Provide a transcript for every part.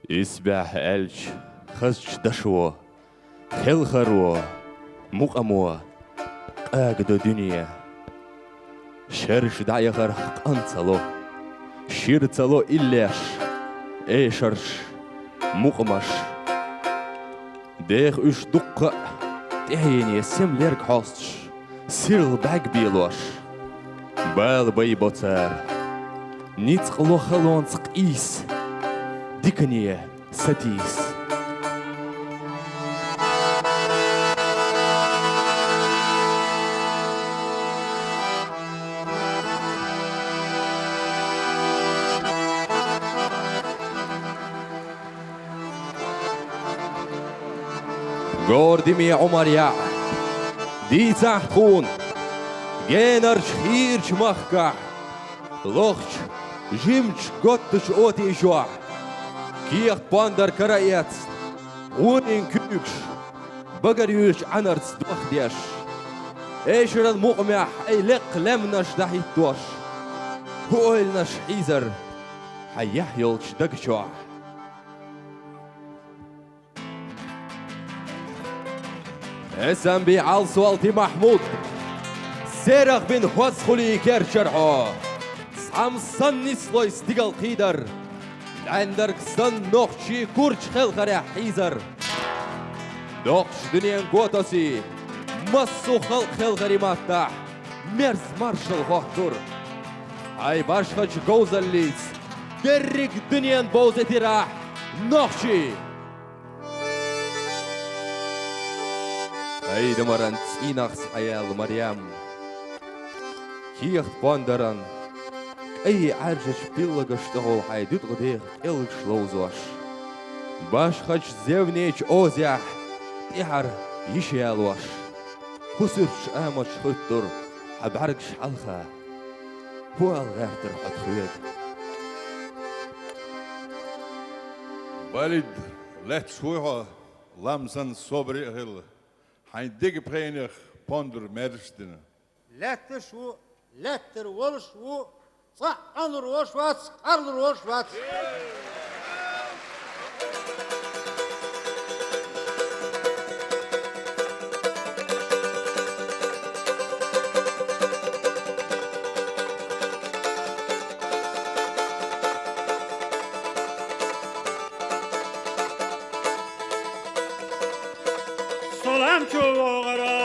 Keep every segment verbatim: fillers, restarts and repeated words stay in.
Исбаьхьа аьлча, хазачу дашо, хелхаро, мукъамо къагадо дуьне. Шераш дӀаэхарх къан ца ло, шира ца ло иллеш, эшарш, мукъамаш. Деха уьш дуккха а тӀаьхьене сема лерг хьостуш, сирла бӀаьрг белош. Бала байбо цара, ницкъ ло халонца къийса, дикане сатийса. Гордаме Ӏумар яӀ, дийцахь тхуна, генарчу хийрачу махкахь, лохчу, жимачу, готтачу отин чохь, кехат пондар кара а эцна, гӀорийн куьйгаш багара юьйлучу Ӏанарца дох деш, эшаран мукъамехь хьайн лекха лаьмнаш дӀахӀиттош, хӀун ойланаш хьийзар хьан яхь йолчу даг чохь. Эсамби Ӏалсолти Махьмуд, серах бина хӀоз хуьлий керчара хьо, цхьамма санна нислой стигал кхийдар, лаьннарг санна нохчийн курча хелхарехь хьийзар. Доккхачу дуьненан го тосий, массо а халкъ хелхарийн маттахь мерза маршалла хоттура. Хьайн башхачу говзаллица дерриг а дуьненан бовзийтира ахь, нохчий! Пайдамаран цӀийнах схьаяьлла Марем, кехат пондаран кӀайн Ӏаьржачу биллагаш тӀехула хьайн дуьтӀахь деха кӀелгаш ловзош, башхачу зевнечу озехь тӀаьхьара йиш ялош, хӀун суьрташ амалш хӀуьттура хьан бӀаьргаш хьалха, хӀун ала гӀертара хьо тхоьга? Балид, лаьтташ вуй хьо, лам санна собаре а хилла, хьайн деган пхенех пондар маьрша дина. Лаьтташ ву, лаьттара волуш ву, цкъа а къанлур волуш вац, къарлур волуш вац. Салам чу вогӀара,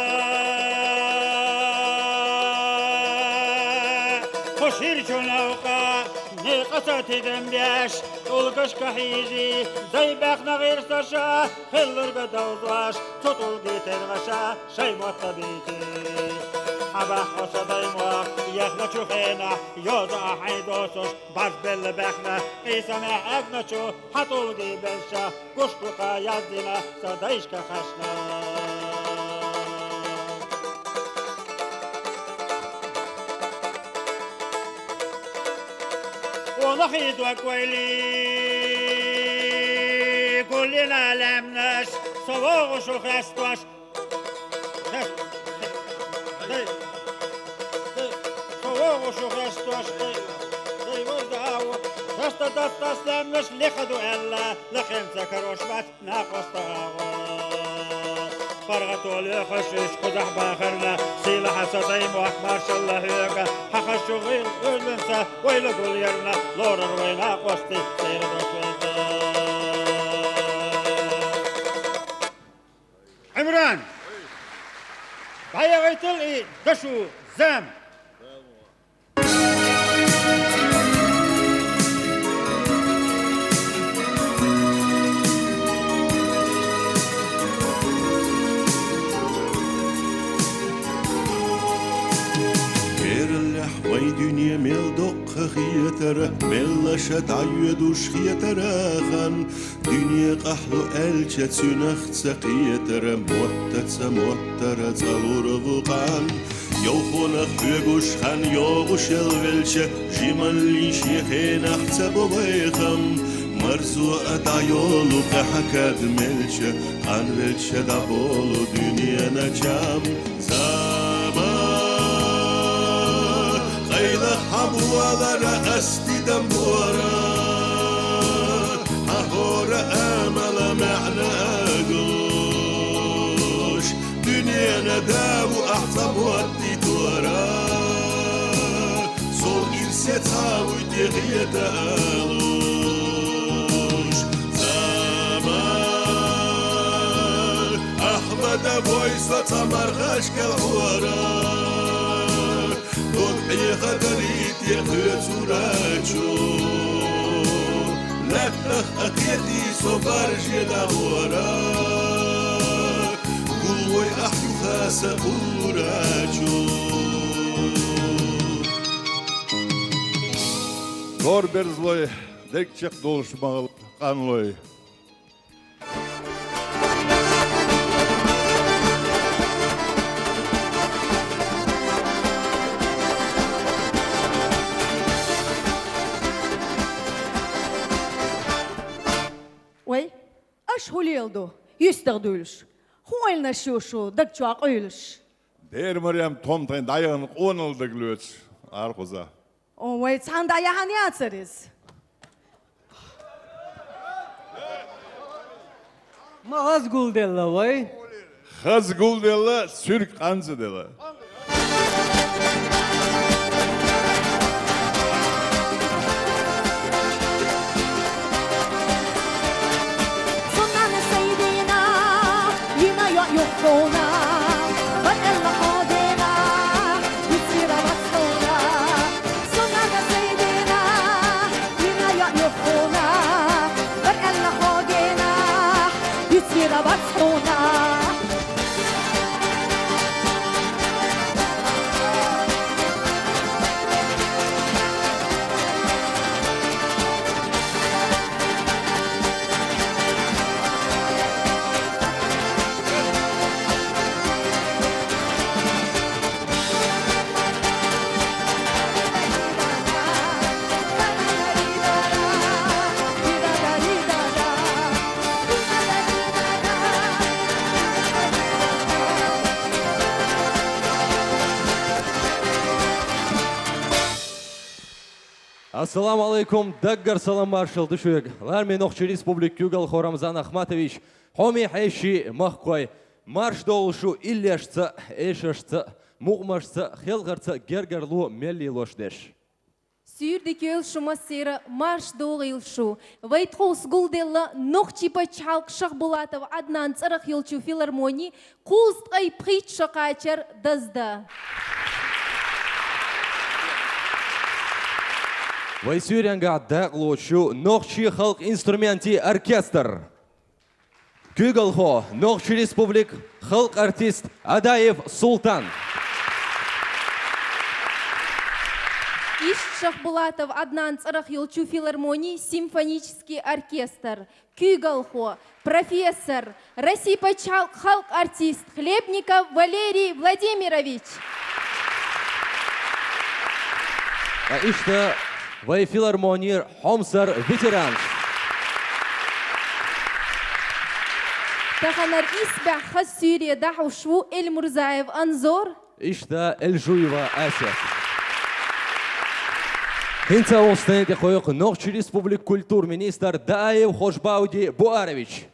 кху шира чу новкъа, некъаца тидам беш, тӀулгашка хьийзий, дай баьхна гӀирсаша, хилларга довзош, цу тӀулгий тергӀаша, шайн мотт а бийций. Хьан бахьа хьо, сан дай мохк, яхначу хенахь, йоза а хьайн досуш, бӀаьрг белла баьхна, къийсамехь Ӏаьгначу, хьан тӀулгий белша, гуш ду-кха яздина, сан дайшка хьаьшна. Олахий дог вайли, гуллина лаьмнаш, со вогӀу шу хестош. Хест-, дай, дай, со вогӀу шу хестош, дай, дай, вай дау. Хеста дастас лаьмнаш леха ду аьлла, лахенца карош вац. Накъоста агӀо. ПаргӀато лоьхуш уьш кхузахь бахарна, сийлахь сан дай мохк, маршалла хьоьга, хьан хазачу гӀийла оьзланца вайла гулъярна, лорар вай накъостий, церан дош веза. Ӏимран! ДӀаяхийтал и дашо, зама! Бераллехь вайн дуьне мел доккха хетара, меллаша дӀайоьдуш хетара хан. Дуьне къахьлу аьлча, цуьнах ца кхетара, мотта ца моттара, цкъа лур ву къан. Йовхонах хьоьгуш хан йогӀушел велча, жималлин шен хенахь ца бо вай хам. Марзо а дӀайолу, къаьхьа кад мелча, къанвелча дӀаболу дуьненан чам. Зама, къайлаха хьан болара, ас тидам бора, хьан хӀора маьӀна агуш, дуьненан да ву ахь цхьа боттийтора. Сол ирсе цхьа вуй тӀехета алуш. Заман, ахь ма дан вой со цхьа мархашкал хьора. Дог Ӏехадарий те кхоьцурачу, лаьттах а кхетий со барже дӀагӀора, гулвой ахь юха са кхурачу. Дор берзлой, дерг чекхдолуш ма хила къанлой. Вай, аша хӀун леладо, юьстах дуьйлуш? ХӀун ойланаш ю шун даг чохь къуьйлуш? Дера Марем, тхо-м тхайн дӀаяхана къонал даг лоьцуш, арахуза. О, вай, цхьаьна дӀаяхьана яцара иза. Ма хаза гулделла вай. Хаза гулделла, суьрг къанза делла. Суннана сайдина, йина йоӀ юххуна, бакъалла хьо дена, бицира вацлуна. Суннана сайдина, йина йоӀ юххуна, бакъалла хьо дена, бицира вацлуна. Ассаламу алайкум, даггара салам маршалла ду шуьга. Лараме Нохчийн Республикан куьйгалхо Рамзан Ахматович, хьоме хьеший, махкахой, марша догӀийла шу иллешца, эшашца, мукъамашца, хелхарца гергарло мел лелош дерш. Суьйре дика йойла шу массеран, марша догӀийла шу. Вай тховса гулделла Нохчийн пачхьалкхан Шахбулатов Ӏаднанан цӀарах йолчу филармонин кхузткъе пхийтта шо кхачар даздан. Вай суьйренгахь дакъалоцуш ю нохчийн халкъан инструментийн оркестр. Куьйгалхо, Нохчийн Республикан халкъан артист Адаев Султан. Иштта Шахбулатов Ӏаднанан цӀарах йолчу филармонин симфонический оркестр. Куьйгалхо, профессор, Россин пачхьалкхан халкъан артист Хлебников Валерий Владимирович. Ткъа иштта вай филармонера хьомсара ветеранаш. Таханара исбаьхьа хаза суьйре дӀахьош ву Эльмурзаев Анзор. Иштта Эльжуева Асет. ХӀинца а воккха сцена тӀе кхойкху Нохчийн Республикан культуран министр Дааев Хож-Бауди Буарович.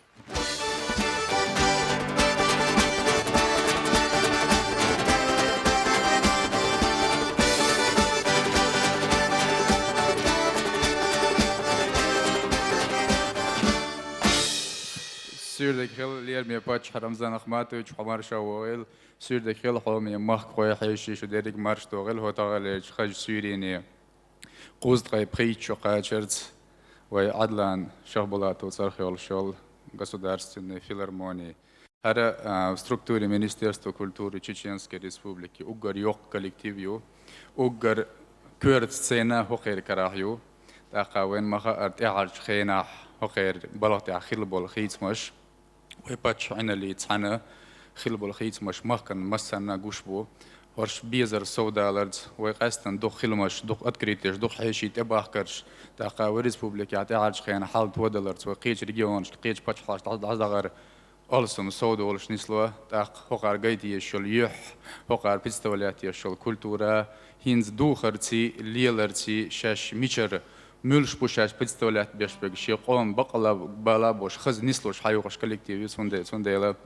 Суьйре дика хила, лераме паччахь Рамзан Ахматович, хьо марша вогӀийла. Суьйре дика хила, хьоме махкахой, хьеший, шу дерриг марша догӀийла хӀокху таханлерчу хазачу суьйрене. Кхузткъе пхийтта шо кхачарца вай Ӏадлан Шахбулатов цӀарах йолуш йолу государственный филармони. ХӀара, а, в структуре Министерства культуры Чеченской Республики уггар йоккха коллектив ю, уггар коьрта сцена хӀокхеран карахь ю. ТӀаккха вайна ма-хаъара, тӀаьхьарчу хенахь хӀокхеран балха тӀехь хилла болу хийцамаш, вай паччахьан Ӏиналлица цхьаьна хилла болу хийцамаш махкана массарна а гуш бу. ХӀорш безар совдаларца, вай къаьсттина дукха хиламаш, дукха открытеш, дукха хьеший тӀебахкарш, тӀаккха вай республикехь тӀаьхьарчу хенахь хьал тодаларца, вай кхечу регионашка, кхечу пачхьалкхашка дӀа-, дӀадахар алсам совдолуш нисло, тӀаккха хӀокхара гайта езаш йолу юьхь, хӀокхара представлять еш йолу культура, хӀинца духарций, леларций шаьш мичара Муьлш бу шаьш представлять беш берг, шен къоман бакъ а бала а болуш, хаза нислуш хьайогӀуш коллектив ю, цундела, цундела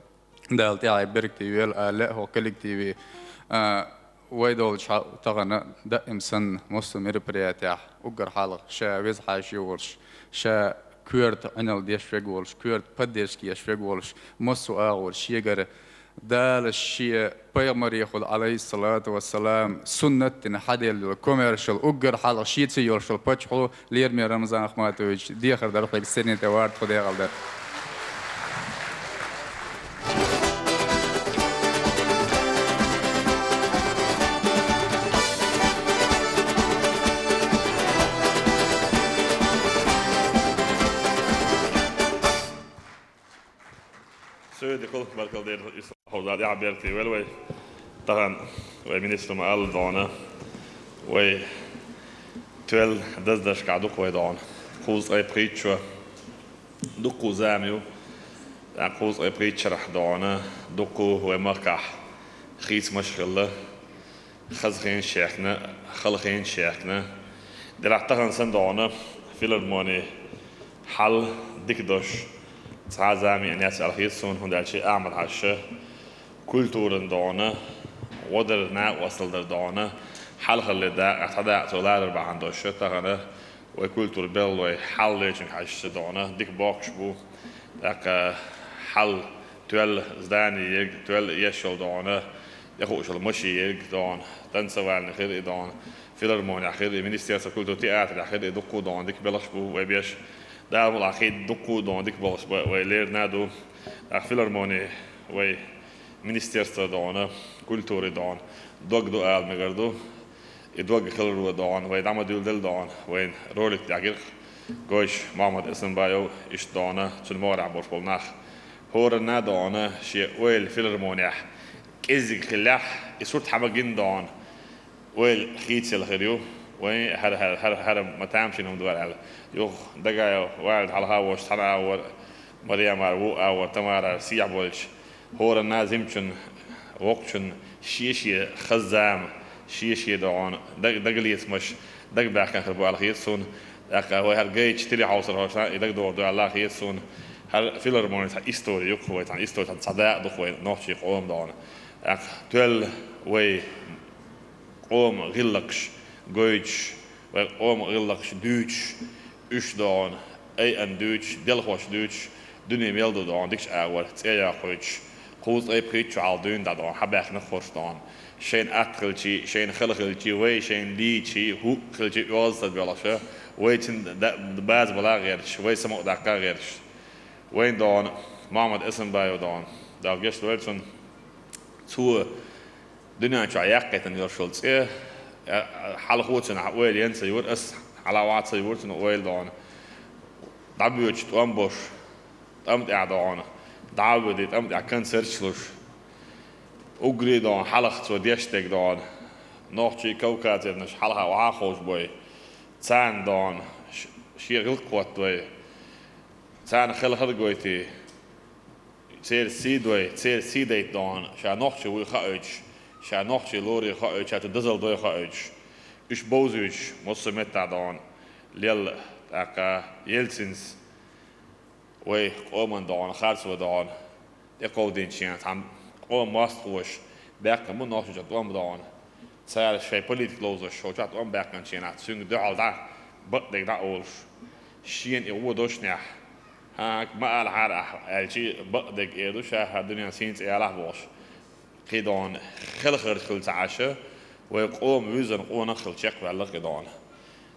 Дала тӀаьхье беркате йойла, а, лаьа хӀокху коллективе, а, вай долчу хьал тахана даим санна массо а мероприятиехь уггар хьалха ша веза хьаьжа волуш, ша коьрта Ӏиналла деш верг волуш, коьрта поддержка еш верг волуш, массо а агӀор шегара Дала шен пайхамарехула, Ӏалайхиссалату вассалам, суннат дина хьаделла йолу комаьршалла уггар хьалха шеца йолуш йолу паччахьо Лермер Рамзан Ахматович дехар дара хьоьга сцени тӀе варда кху декъала дара. Суьйдикал баркалла дера, ислам хьовза тӀаьхьа беркате велла вай. Тахана вай министра ма-алла дона, вай тоьлла даздашкахь дукха вай дона. Кхузткъе пхийтта шо дуккха зама ю. ТӀаккха кхузткъе пхийтта шарахь дона дуккха вай махкахь хийцамаш хилла. Хаза хенаш яьккхина, хала хенаш яьккхина. Делахь тахана санна дона филармони хьал дика долуш цхьа а зама еана яц аьлла хета суна, хӀунда аьлча Ахьмад-Хьаьжа культуран дона, гӀо дар, накъосталла дар дона, хьалхалле дакъа, цхьа дакъа цо ларар бахьана долуш тахана вай культура белхалой хьал лечунга хьаьжча дона дика бохкуш бу. ТӀаккха хьал тоьлла здани ерг, тоьлла еш йолу дона, тӀехуъуш йолу машин ерг дона, танцевальный хир и дона, филармонехь хир и, министерство культуры, театрехь хир и, дуккха а дона дика белхаш бу вай беш. Дала мукъалахь хи дуккха а дона дика белхаш бу вай лерина а ду. ТӀаккха филармони вай министерство дона, культуры дона дог ду ала мегар ду. И дог хиларо дона, вай дӀа ма дуьйладелла дона, вайн ролик тӀехь гира-кх гойтуш Мохьмад Эсамбаев, иштта дона, цуьнан могӀарехь болуш болу нах. ХӀоранна а дона шен ойла филармонехь кӀеззиг хиллехь, и сурт хьан ма гина дона, ойла хийцаелла хир ю. Вайн хӀара, хӀара, хӀара, хӀара ма тамашийна хӀума ду аьлла. Юха Дагаев Валид хьалха а волуш, цхьана агӀор, Марьямара ву агӀор, Тамарара сехьа болчу, хӀоранна а зимачун, воккхачун шен-шен хаза зама, шен-шен дона даг-, дагалецамаш, дагабаьхкина хир бу аьлла хета суна. ТӀаккха вай хӀара гойтуш телехьовсархошна и дагадогӀур ду аьлла хета суна. ХӀара филармони цхьа истори ю-кх вай, цхьана истори, цхьа дакъа ду-кх вай нохчийн къоман дона. ТӀаккха тоьлла вай къоман гӀиллакхаш гойтуш, вай къоман гӀиллакхаш дуьйцуш, уьш дона, айъан дуьйцуш, делхош дуьйцуш, дуьне мел ду дона дикачу агӀор цӀе йоккхуьйтуш, кхузткъе пхийтта шо хьалха дуьйна дӀа дона, хьабаьхкина хӀорш дона. Шайна атта хилчий, шайна хала хилчий, вай шайна дийчий, хӀуъа хилчий, оьгӀаз ца боьлхуш, вай цуьнан да-, база бала а гӀерташ, вай самукъадаккха а гӀерташ. Вайн дона, Мохьмад Эсамбаев дона, Дала гечдойла цунна, цо дуьнен чохь яккхийтина йолуш йолу цӀе, а, а, хьалхо цунах ойла ян ца юра, ас хьалха ваха ца юра цунах ойла дона. ДӀабоьдуш тӀом болуш, тӀам тӀехь дона, дӀа а воьдий, тӀам тӀехь концерташ луш. Уггаре дона, хьалха цо деш дерг дона, нохчий Кавказернаш хьалха охьа а ховшабой, царна дона, ш-, шен гӀиллакх хӀоттадой, царна хелхар а гойтий. Церан сий дой, церан сий дайта дона, ша нохчи вуй хаойтуш, ша нохчи лоре хаойтуш, ша цу дозалла дой хаойтуш. Уьш бовзуьйтуш, массо а меттахь дона, лелла, тӀаккха Ельцинс вай къоман дона, харцо дона, тӀекховдийначу хенахь цхьана къоман мостагӀаша баьккхина бу нохчочун тӀом дона. Цара шайн политика ловзош, шовчохь тӀом баьккхинчу хенахь, цуьнга дуьхьал дӀа бакъдерг дӀа а олуш, шена и гӀо дошнехь, хӀан, ма алахьара ахь, аьлчи, бакъдерг эр ду ша, хӀара дуьненан сийна цӀе ялахь бохуш. Кхидон хелхарча хила ца Ӏаша, вай къоман вуьззина къонах а хила чекхваьлла кхидон.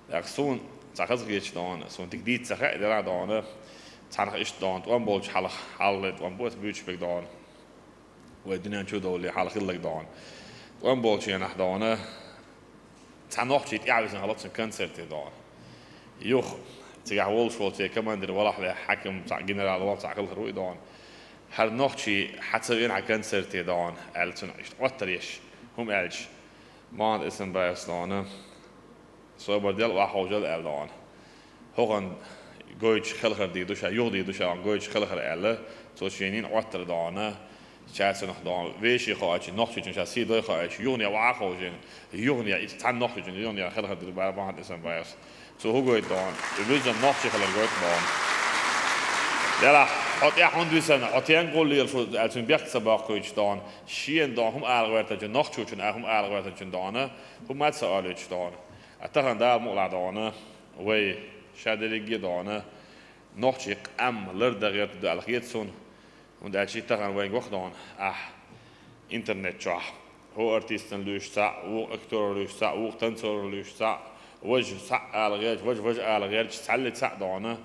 ТӀаккха суна цхьа хазахеташ дона, суна дика дийца ца хаьа дела дона, цхьанхьа иштта дона, тӀом болчу хьалха, хьалхале тӀом бу аса буьйцуш берг дона. Вай дуьнен чу довлий хьалха хилларг дона. ТӀом болчу хенахь дона, цхьа нохчий тӀаьхьависина хилла цуьнан концерте дона. Юха, цигахь волуш волу церан командир валахьале, хьаькам цхьаъ, генерал валахь цхьаъ хилхар ву и дона. ХӀара нохчий хьан ца вина хьан концерте дона, аьлла цунах иштта Ӏоттар еш, хӀума аьлча, Мохьмад Эсамбаевс дона. Собар дел, охьаховшал аьлла дона. ХӀокхунна гойтуш хелхар дийр ду ша, юха дийр ду ша хӀокхунна гойтуш хелхар аьлла, цо шен нина Ӏоттар дона, ша цунах дона, веший хоуьйтуш, нохчочун ша сий дой хоуьйтуш, юхане охьаховшийна, юхане, и цхьана нохчочун юхане хелхар дийр бара Мохьмад Эсамбаевс. Цо хӀу гойту дона? И вуьззина нохчи хилар гойту дона. Делахь, хьо тӀаьхьа хӀунда висина, хьо тен гӀуллера шу аьлла, цуьнан бехк ца боккхуьйтуш дона, шена дона хӀума ала гӀертачун, нохчочун а хӀума ала гӀертачун дона, хӀума ца олуьйтуш дона. А тахана Дала мукъалахь дона, вай ша дерриге а дона, нохчийн къам лардан гӀерта ду аьлла хета суна. ХӀунда аьлча тахана вайна гохь дона, ахь интернет чохь хӀокху артистана луьйш цхьаъ, вукху актёра луьйш цхьаъ, вукху танцора луьйш цхьаъ, важа цхьаъ ала гӀерташ, важа, важа ала гӀерташ, цхьалли цхьаъ дона,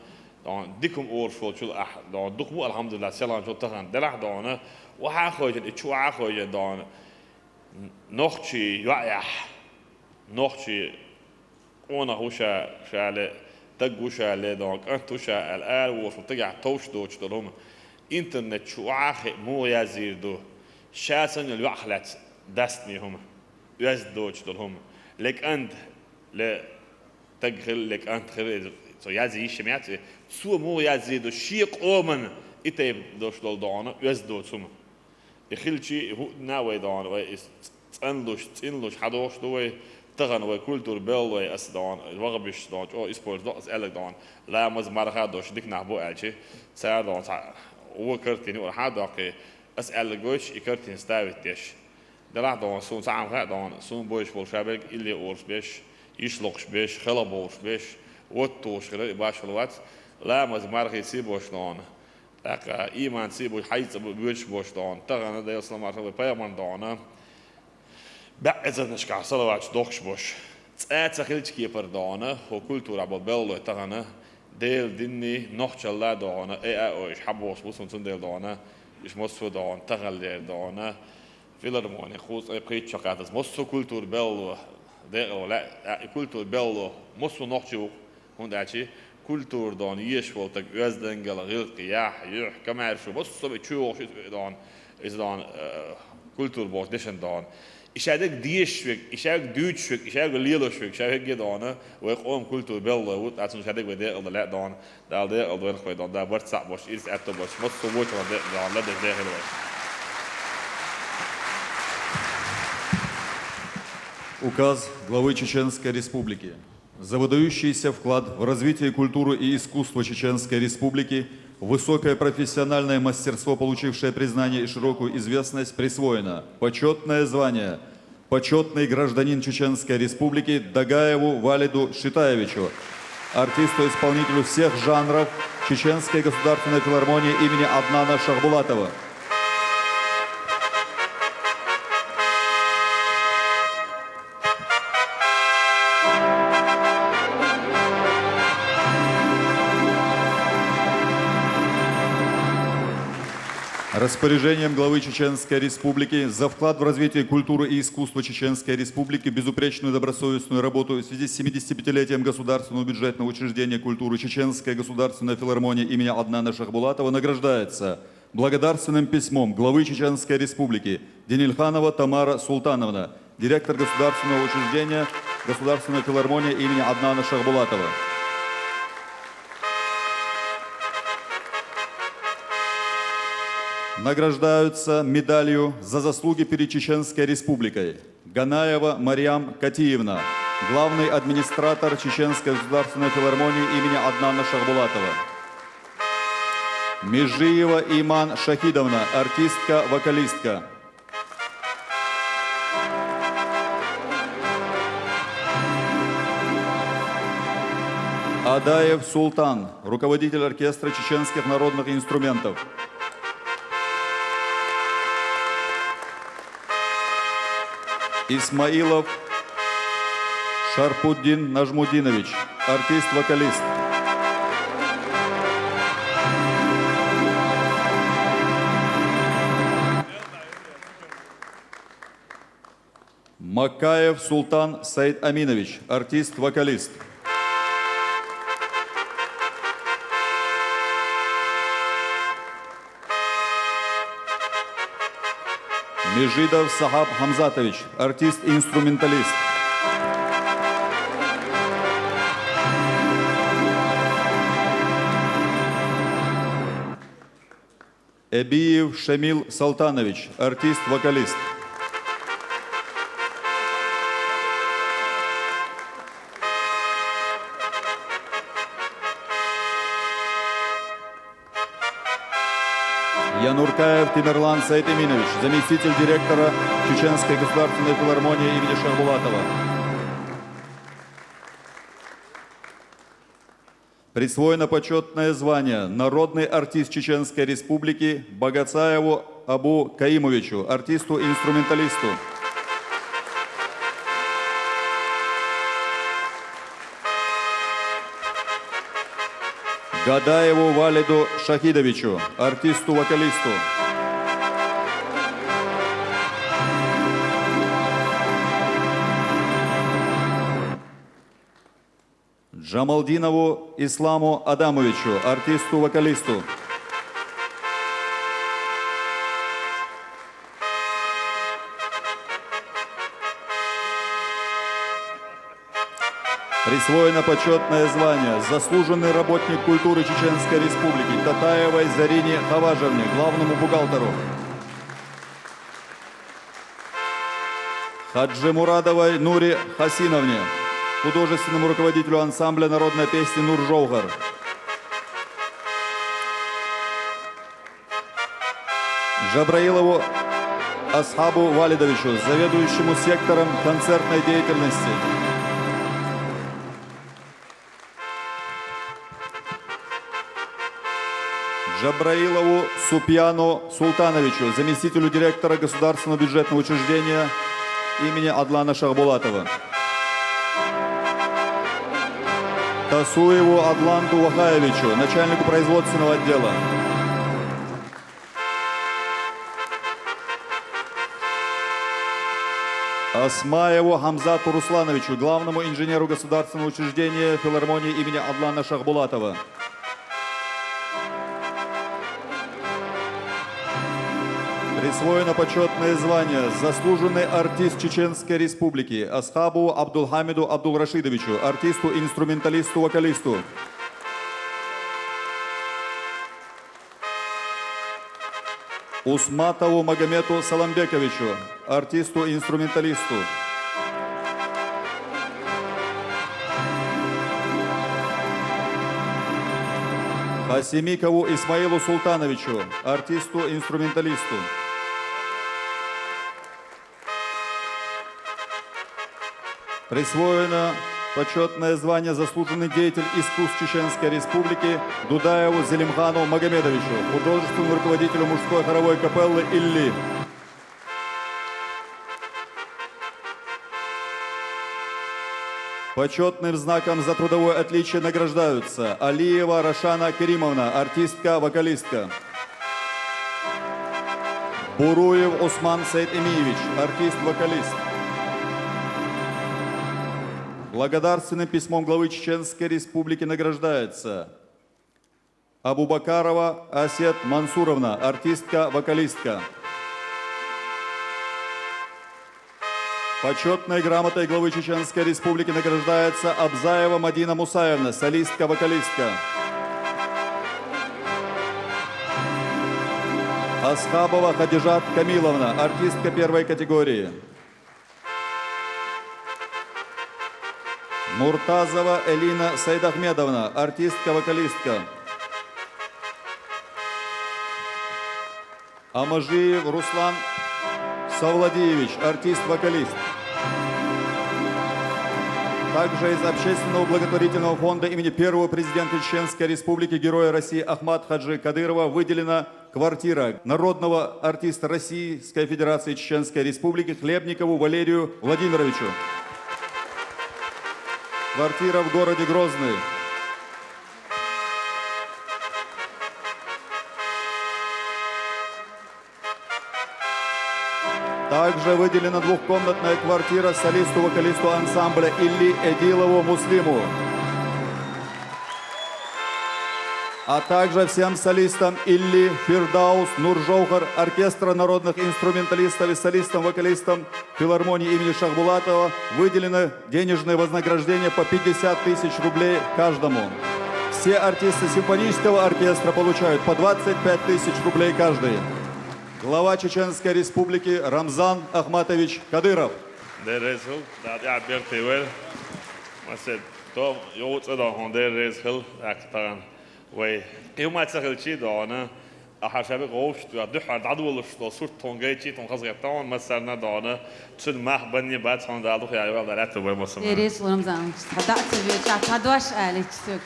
дона, дика хӀума олуш волчул ахь дона, дукха бу, алхьамдулиллахӀ, селханчул тахана делахь дона, охьа а хевшина, и чу охьа а хевшина дона, нохчийн йоӀехь, нохчийн къонах ву ша, ша ле, таг ву ша ле, дона, кӀант ву ша аьлла, ала волуш ву тагехь товш доцуш долу хӀума. Интернет чу охьа а хиъна муха язйийр ду? Ша санна йолу йоӀах лаьцна дастаме хӀума, оьзда доцуш долу хӀума. Ле кӀант, ле таг хила, ле кӀант хила, иза цо язйийш ма яц и. Цо муха язйийр ду шен къоман и тайпа долуш долу дона, оьзда доцу хӀума? И хилчий, и хӀуъ дина а вай дона, вай иза ц-, цӀанлуш, цӀинлуш хьадогӀуш ду вай, тахана вай культура белла вай, аса дона, ваха бишча дона, чӀогӀа использовать до аса аьлларг дона, ламаз, марха а долуш дика нах бу аьлчи, цара дона цхьа вон картина юкъара хьа а доккхий, аса аьлларг гойтуш, и картина ставить деш. Делахь дона, суна цхьа хӀума хаьа дона, суна бовзуш болу шаберг илли олуш беш, йиш локхуш беш, хала бовлуш беш, вотта тухуш хилар и башхалла вац, ламаз, мархий сий бош дона. ТӀаккха ийман сий бу, хьайца бу, боьдуш бош дона, тахана Делан салам-маршалла вай пайхамарна дона, баьӀ эзарнашкахь салаваташ дохкуш бош. Цкъа а ца хилча кепара дона, хӀокху культурахь болу беллалой тахана, Делан динний, нохчалла а дона, э а ойуш хьабохуш бу суна, цундела дона, уьш массо а дона, таханлера дона, филармони кхузткъе пхийтта шо кхаьчча массо а культура беллало, декъало лаьа, и культура беллало, массо а нохчи ву-кх. ХӀунда аьлча культура дона езаш волу стаг оьздангалла, гӀиллакх, яхь, юьхь, комаьрша, массо а чу йогӀуш иза дона, иза дона, э, культура бохучу дешан дона. И шадерг дезаш верг, и шадерг дуьйцуш верг, и шадерг лелош верг, ша верг а дона, вай къоман культура беллалой ву, тӀаккха цунна шадерг вай декъалдан лаьа дона, Дала декъалдойла вай дона, Дала барт цхьаъ болуш, ирс аьтто болуш, массо а вочунах декъалдан ладеш дехила вай. Указ главы Чеченской Республики. За выдающийся вклад в развитие культуры и искусства Чеченской Республики, высокое профессиональное мастерство, получившее признание и широкую известность, присвоено почётное звание «Почётный гражданин Чеченской Республики» Дагаеву Валиду Шитаевичу, артисту-исполнителю всех жанров Чеченской государственной филармонии имени Аднана Шахбулатова. Распоряжением главы Чеченской Республики за вклад в развитие культуры и искусства Чеченской Республики, безупречную добросовестную работу в связи с семидесятипятилетием государственного бюджетного учреждения культуры Чеченская государственная филармония имени Аднана Шахбулатова награждается благодарственным письмом главы Чеченской Республики Денильханова Тамара Султановна, директор государственного учреждения Государственная филармония имени Аднана Шахбулатова. Награждаются медалью «За заслуги перед Чеченской Республикой» Ганаева Марьям Катиевна, главный администратор Чеченской государственной филармонии имени Аднана Шахбулатова. Межиева Иман Шахидовна, артистка, вокалистка. Адаев Султан, руководитель оркестра чеченских народных инструментов. Исмаилов Шарпуддин Нажмудинович, артист-вокалист. Макаев Султан Саид-Аминович, артист-вокалист. Межидов Сахаб Хамзатович, артист-инструменталист. Эбиев Шамил Салтанович, артист-вокалист. Януркаев Темирлан Саидэминович, заместитель директора Чеченской государственной филармонии имени Шахбулатова. Присвоено почётное звание «Народный артист Чеченской Республики» Багацаеву Абу Каимовичу, артисту-инструменталисту. Гадаеву Валиду Шахидовичу, артисту-вокалисту. Джамалдинову Исламу Адамовичу, артисту-вокалисту. Присвоено почётное звание «Заслуженный работник культуры Чеченской Республики» Татаевой Зарине Хаважевне, главному бухгалтеру. Хаджимурадовой Нуре Хасиновне, художественному руководителю ансамбля народной песни «Нур Жовгар». Джабраилову Асхабу Валидовичу, заведующему сектором концертной деятельности. Джабраилову Супьяну Султановичу, заместителю директора государственного бюджетного учреждения имени Адлана Шахбулатова. Тасуеву Адланту Вахаевичу, начальнику производственного отдела. Осмаеву Хамзату Руслановичу, главному инженеру государственного учреждения филармонии имени Адлана Шахбулатова. Присвоено почётное звание «Заслуженный артист Чеченской Республики» Асхабову Абдулхамиду Абдулрашидовичу, артисту, инструменталисту, вокалисту. Усматову Магомету Саламбековичу, артисту-инструменталисту. Хасимикову Исмаилу Султановичу, артисту-инструменталисту. Присвоено почётное звание «Заслуженный деятель искусств Чеченской Республики» Дудаеву Зелимхану Магомедовичу, художественному руководителю мужской хоровой капеллы «Илли». Почётным знаком «За трудовое отличие» награждаются: Алиева Рашана Керимовна, артистка, вокалистка. Буруев Усман Саидэминович, артист-вокалист. Благодарственным письмом главы Чеченской Республики награждается Абубакарова Асет Мансуровна, артистка, вокалистка. Почётной грамотой главы Чеченской Республики награждается Абзаева Мадина Мусаевна, солистка, вокалистка. Асхабова Хадижат Камиловна, артистка первой категории. Муртазова Элина Сайдахмедовна, артистка-вокалистка. Амажиев Руслан Савладиевич, артист-вокалист. Также из Общественного благотворительного фонда имени первого президента Чеченской Республики, Героя России Ахмат Хаджи Кадырова выделена квартира народного артиста Российской Федерации Чеченской Республики Хлебникову Валерию Владимировичу. Квартира в городе Грозный. Также выделена двухкомнатная квартира солисту-вокалисту ансамбля «Илли» Эдилову Муслиму, а также всем солистам «Илли», «Фирдаус», «Нур Жовхар», оркестра народных инструменталистов и солистам-вокалистам филармонии имени Шахбулатова выделены денежные вознаграждения по пятьдесят тысяч рублей каждому. Все артисты симфонического оркестра получают по двадцать пять тысяч рублей каждый. Глава Чеченской Республики Рамзан Ахматович Кадыров. Дерезил, да, я бертевер. Масет, то, ё, уцэ да, он дерезил, так, так. Вай, и мацахил чи да, она. Ахьа шаьбиг гӀовшт веа дуьххьара дӀадолуш долу сурт тхуна гайчи, тхуна хазахетта ван массарна а догӀана, цуьнан мах банне бац хьуна Дала дукха яйвал дар аьтту бай массарна. Деррис лорамза, цхьа дац ца веча, цхьа дош алийча соьга.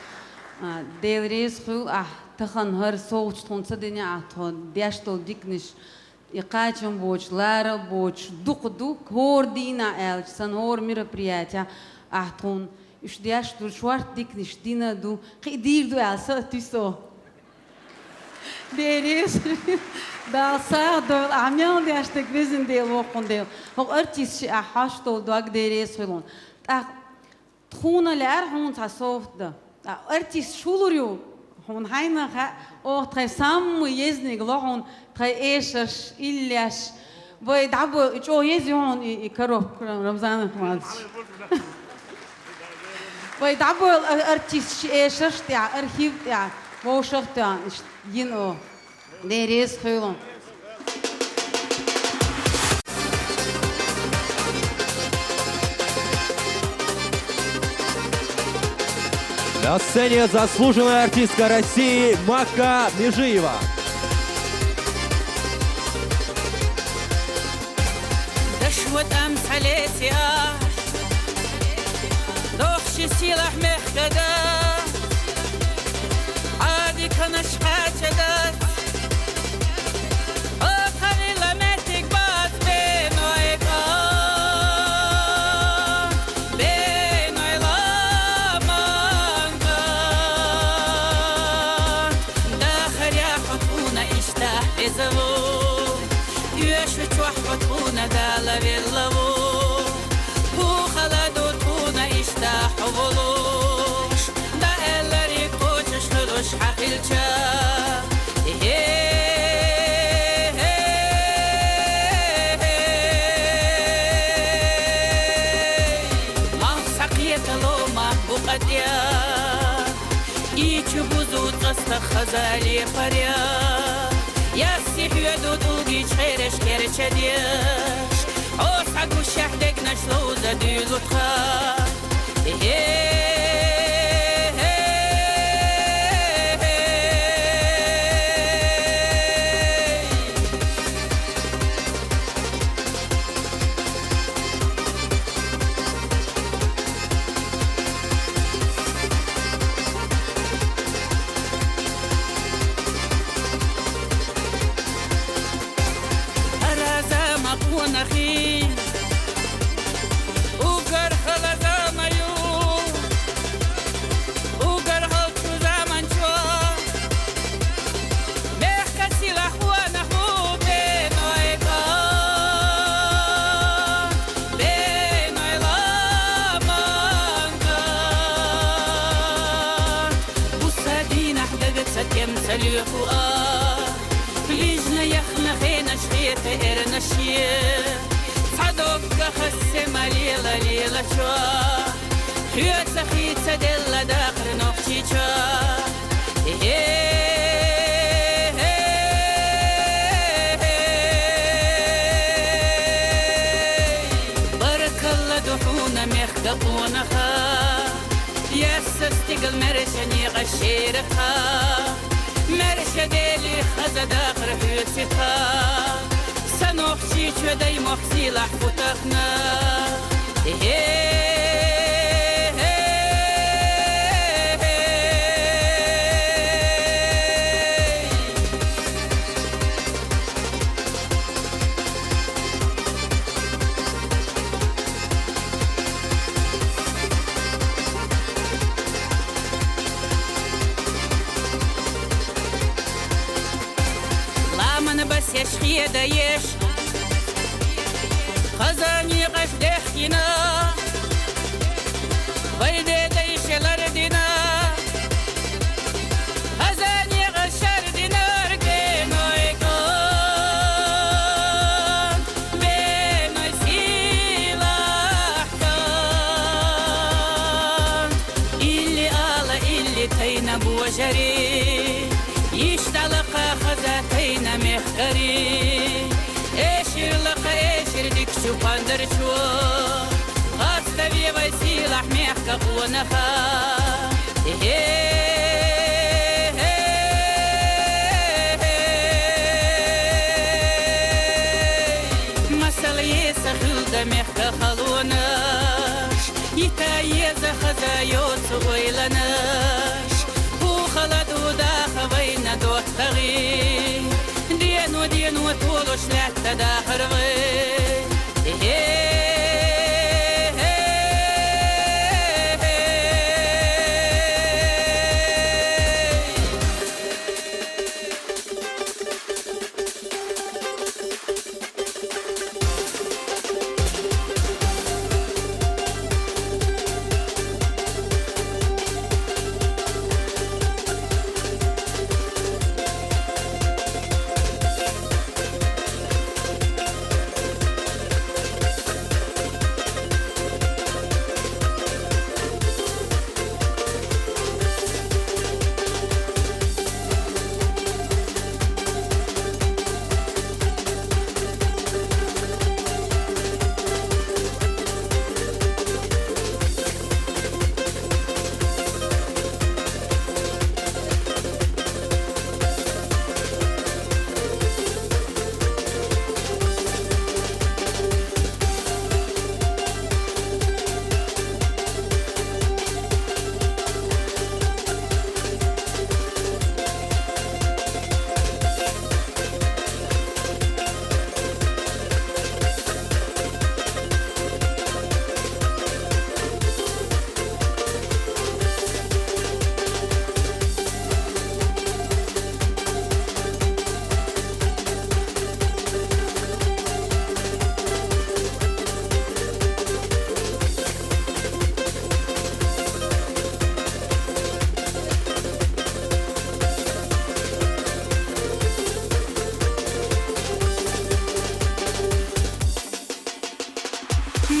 А, Дела реза хуьлу, ахь тахана хӀара совгӀаташ тхуна ца дина, ахь тхо деш долу диканаш, и кхачам боцуш, лара боцуш, дукха ду, хӀора дийнахь аьлча, сан хӀора мероприятие, ахь тхуна уьш деш ду, шорта диканаш дина ду, кхин дийр ду аьлла, са а туьсо. Деррис, Дала сагӀа дойла, ахь мел деш дерг везан Дела, воккхун Дела. ХӀокху артисташна ахь хьош долу дог деррис хуьлу. ТӀаккха тхуна лаьара хьуна цхьа совгӀат дан. ТӀаккха артист шу лур ю, хьуна хьайна хаьа, оха тхайн самма езниг ло хьуна, тхайн эшарш, иллеш. Вай дӀабойла, чӀогӀа еза ю хьуна и, и коробка, Рамзанах мадаш. Вай дӀабойла а-, артисташ эшарш тӀехь, архив тӀехь, вовшах а тоьхна, иштта йина оха. Деррис хуьлу. На сцене заслуженная артистка России Макка Межиева. Дашо тӀам цхьалециа, дохчи сийлахь мехкада, Ӏади канаш кхачада, о, халила меттиг бац беной кӀа, беной ламанга. Дахарехь хьо тхуна иштта беза ву, оьшу чохь хьо тхуна Дала велла ву. ХӀун хала ду тхуна иштта хьо волуш, дан аьллариг кхочуш хуьлуш хьан хилча. Э-э-э-э-э. Малх схьакхетало мах бу къатӀе. И чу бузу цӀа стаг хаза лепаря. Ясси хьоьду тӀулгичхьераш керчадеш. Хьо схьагушехь дегнаш ловза дуьйлу тхан. Э-э-э-э-э. Раза ма къонахий, угар хала зама ю, угар хала чу заман чу. Мехка сийлахь къонах ву беной кӀа, беной ламанга. Буса дийнахь дага ца тем ца лоьху а, вижна яхна хенаш хета эрнаш е. Цхьа догга хассе ма лела лела чо. Хьоьца хийца делла дахар нохчича. Э-э-э-э-э. Баркалла ду хьуна, мехкан къонаха. Ясса стигал мерша некъа шеракха. Мерша дели хаза дахар хьоьциха. Сан нохчичо дай мохк сийлахь фу тахана. Э-э-э-э-э. Ламан басеш хедаеш, хаза некъаш дехкина, вай дедайша лардина, хаза некъаш шардинарг беной кӀа, беной сийлахь кӀа. Илли ала, илли тайна божари, иштта лакха хаза тайна мехкари. Эшир лакха, эшир дикачу пандарчу, хастави вай сийлахь мехкан къонаха. Э-э-э-э-э. Мехка халонаш, йита еза хаза йоцу ойланаш, хӀу хала ду даха вайна доттагӀи, дену-дену толуш лаьтта дахар вай. Э-э-э-э-э.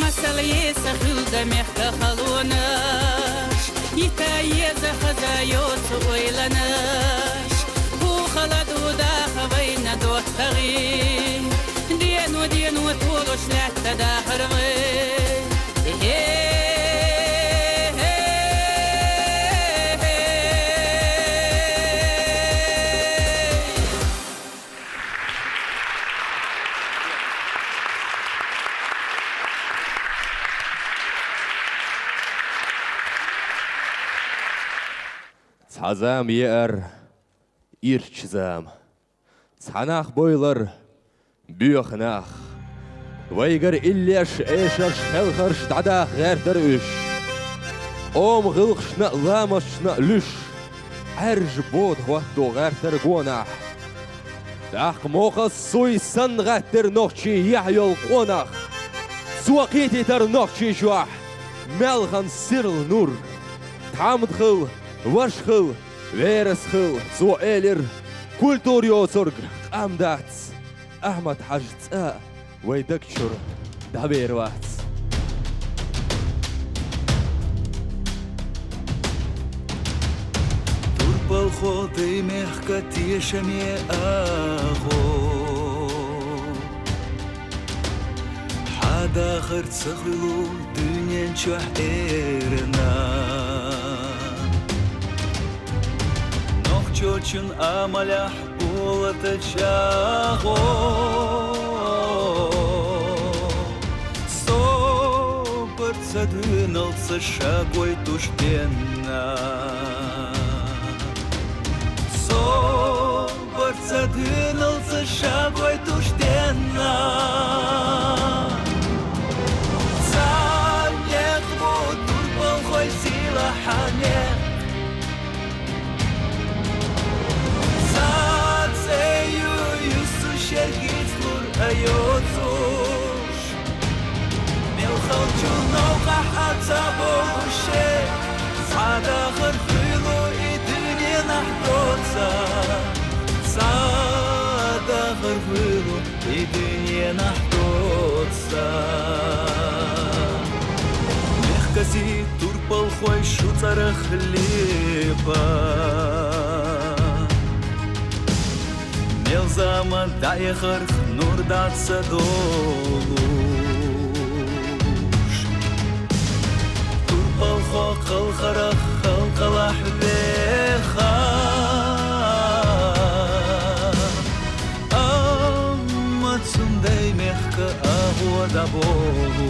Масал еса хилда мехка халонаш, йита еза хаза йоцу ойланаш, хӀу хала ду даха вайна доттагӀи, дену-дену толуш лаьтта дахар вай. Э-э-э-э-э. Цхьа зама еара, ирча зама. Цхьа нах бойлар, боьха нах. Вайгара иллеш, эшарш, хелхарш дӀадаха гӀертара уьш. Ома гӀиллакхашна а, ламасташна а луьш, Ӏаьржа бода хӀотто гӀертара гонахь. ТӀаккха мохас суй санна гӀаттара нохчий яхь йолу къонах. Цо кхетийтара нохчий чохь маьлхан сирла нур. Тхьамда хила, ваша хила, верас хила, цо элира, культура йоцург къам дац, Ахьмад-Хьаьжа цӀа а вай даг чуьра дӀавер вац. Турпалхо, дай мехка тешаме агӀо. Хьан дахар ца хуьлу дуьнен чохь эрна. Нохчочун амалехь болата чӀагӀо. Собар ца дуьйналца ша гойтуш денна. Со- Барца дуьйналца ша гойтуш денна. Цхьа некъ бу турпалхой сийлахь некъ. Цхьа цӀе ю юсу шеркицлур айоцуш. Мел халчу новкъахь а ца бохуше, цхьа дахар хуьлу и дуьненахь доца. Цхьа дахар хуьлу и дуьненахь доца. Мехкаси турпалхой шу цӀарах лепа. Мел заман дӀаэхарх нур дац ца долуш. Турпалхо кхалхарах халкъалахь веха. Амма цундай мехка агӀо дӀаболу.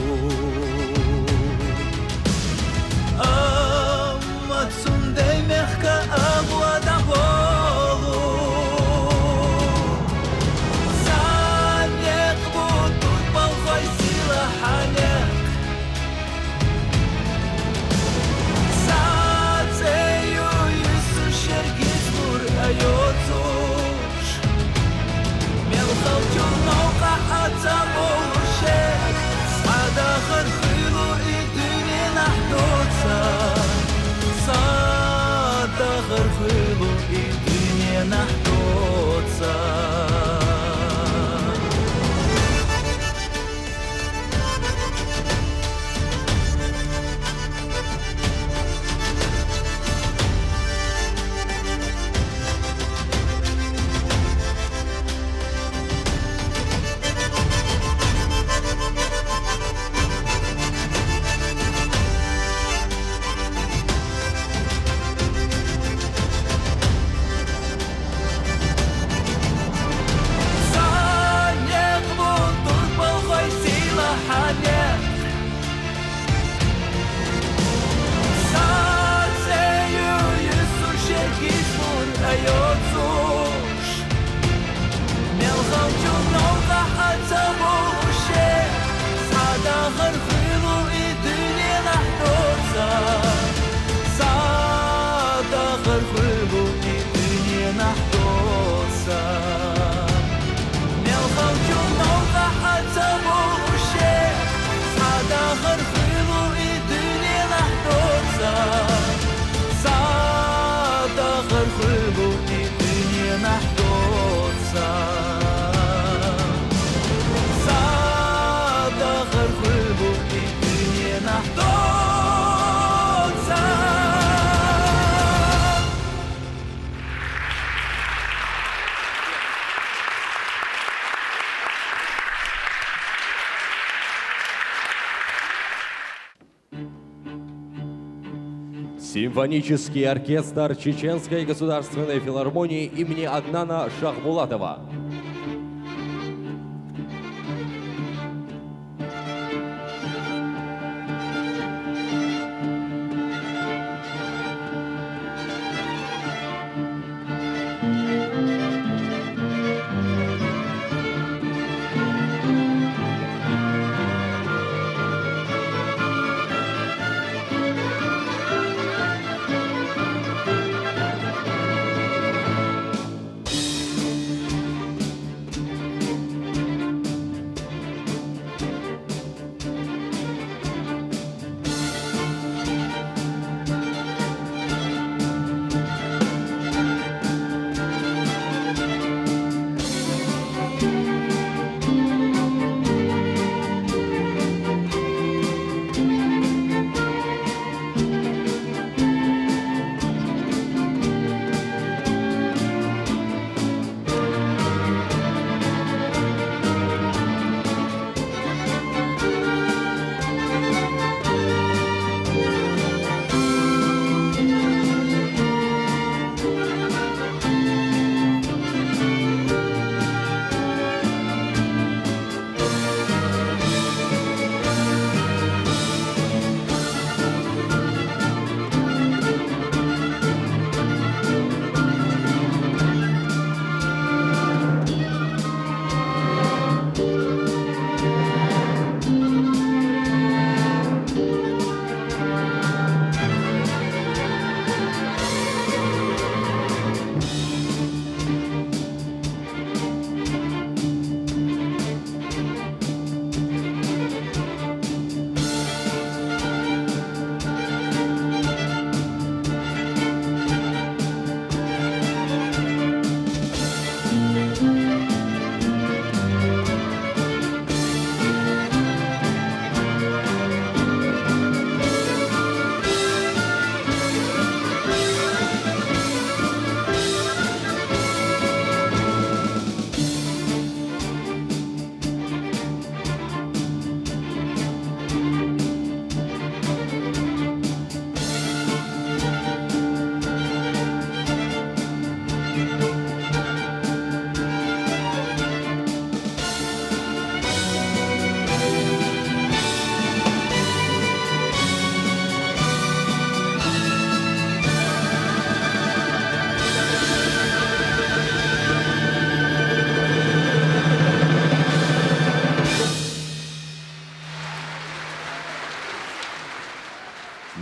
Симфонический оркестр Чеченской государственной филармонии имени Аднана Шахбулатова.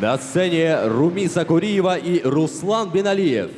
На сцене Румиса Куриева и Руслан Биналиев.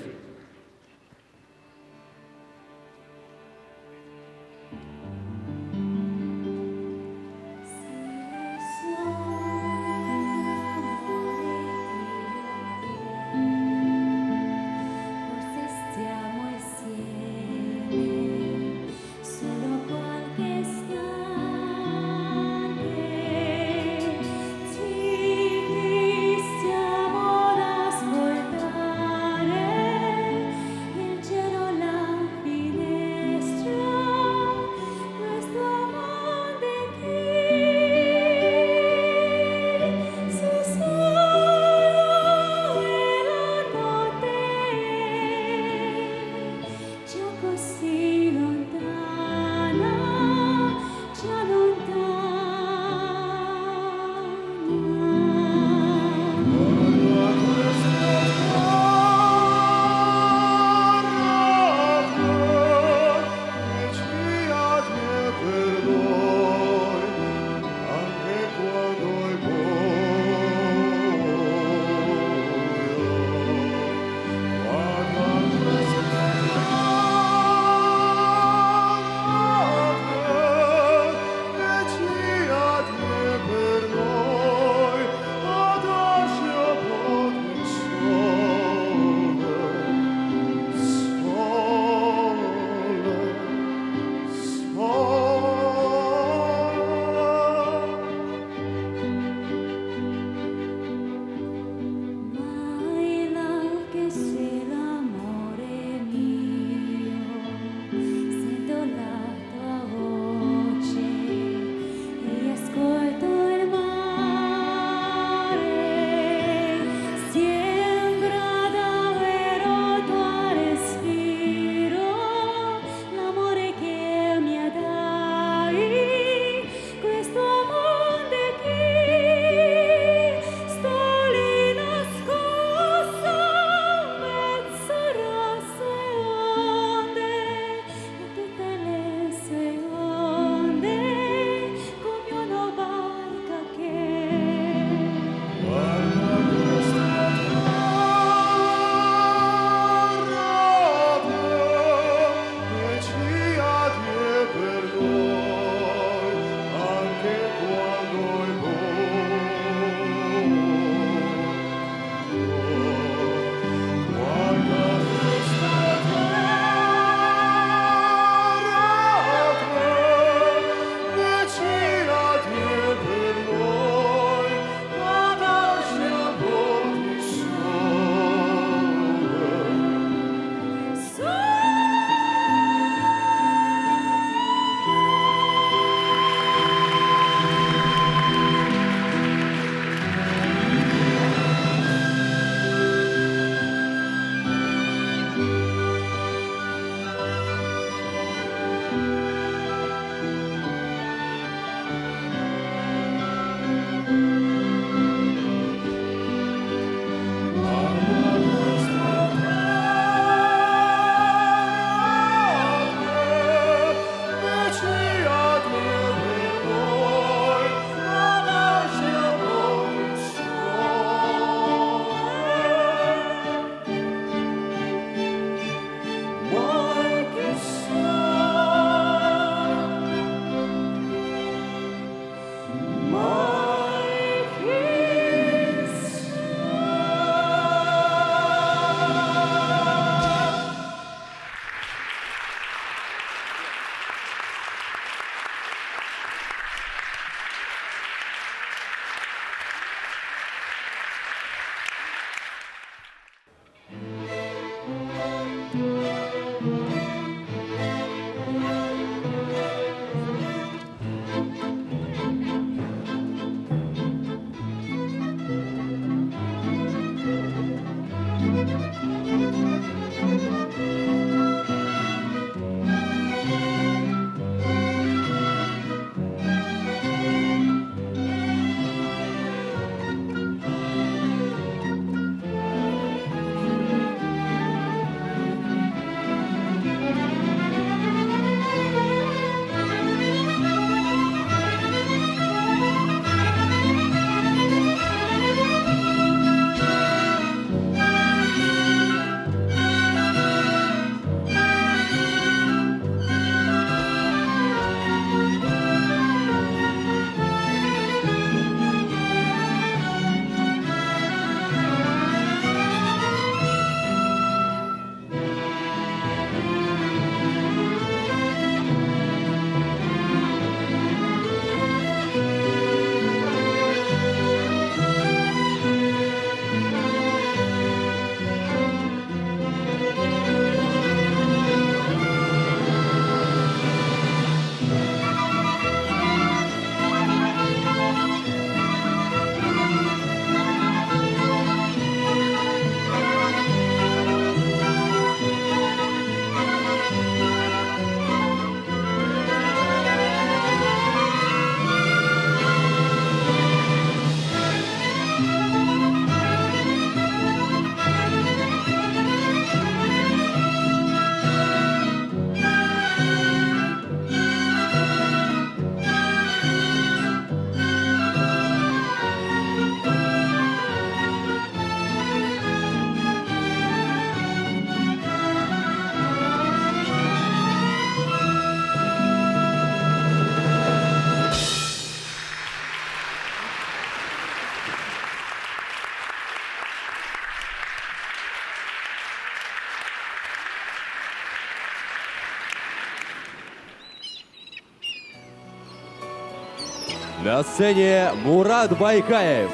На сцене Мурат Байкаев.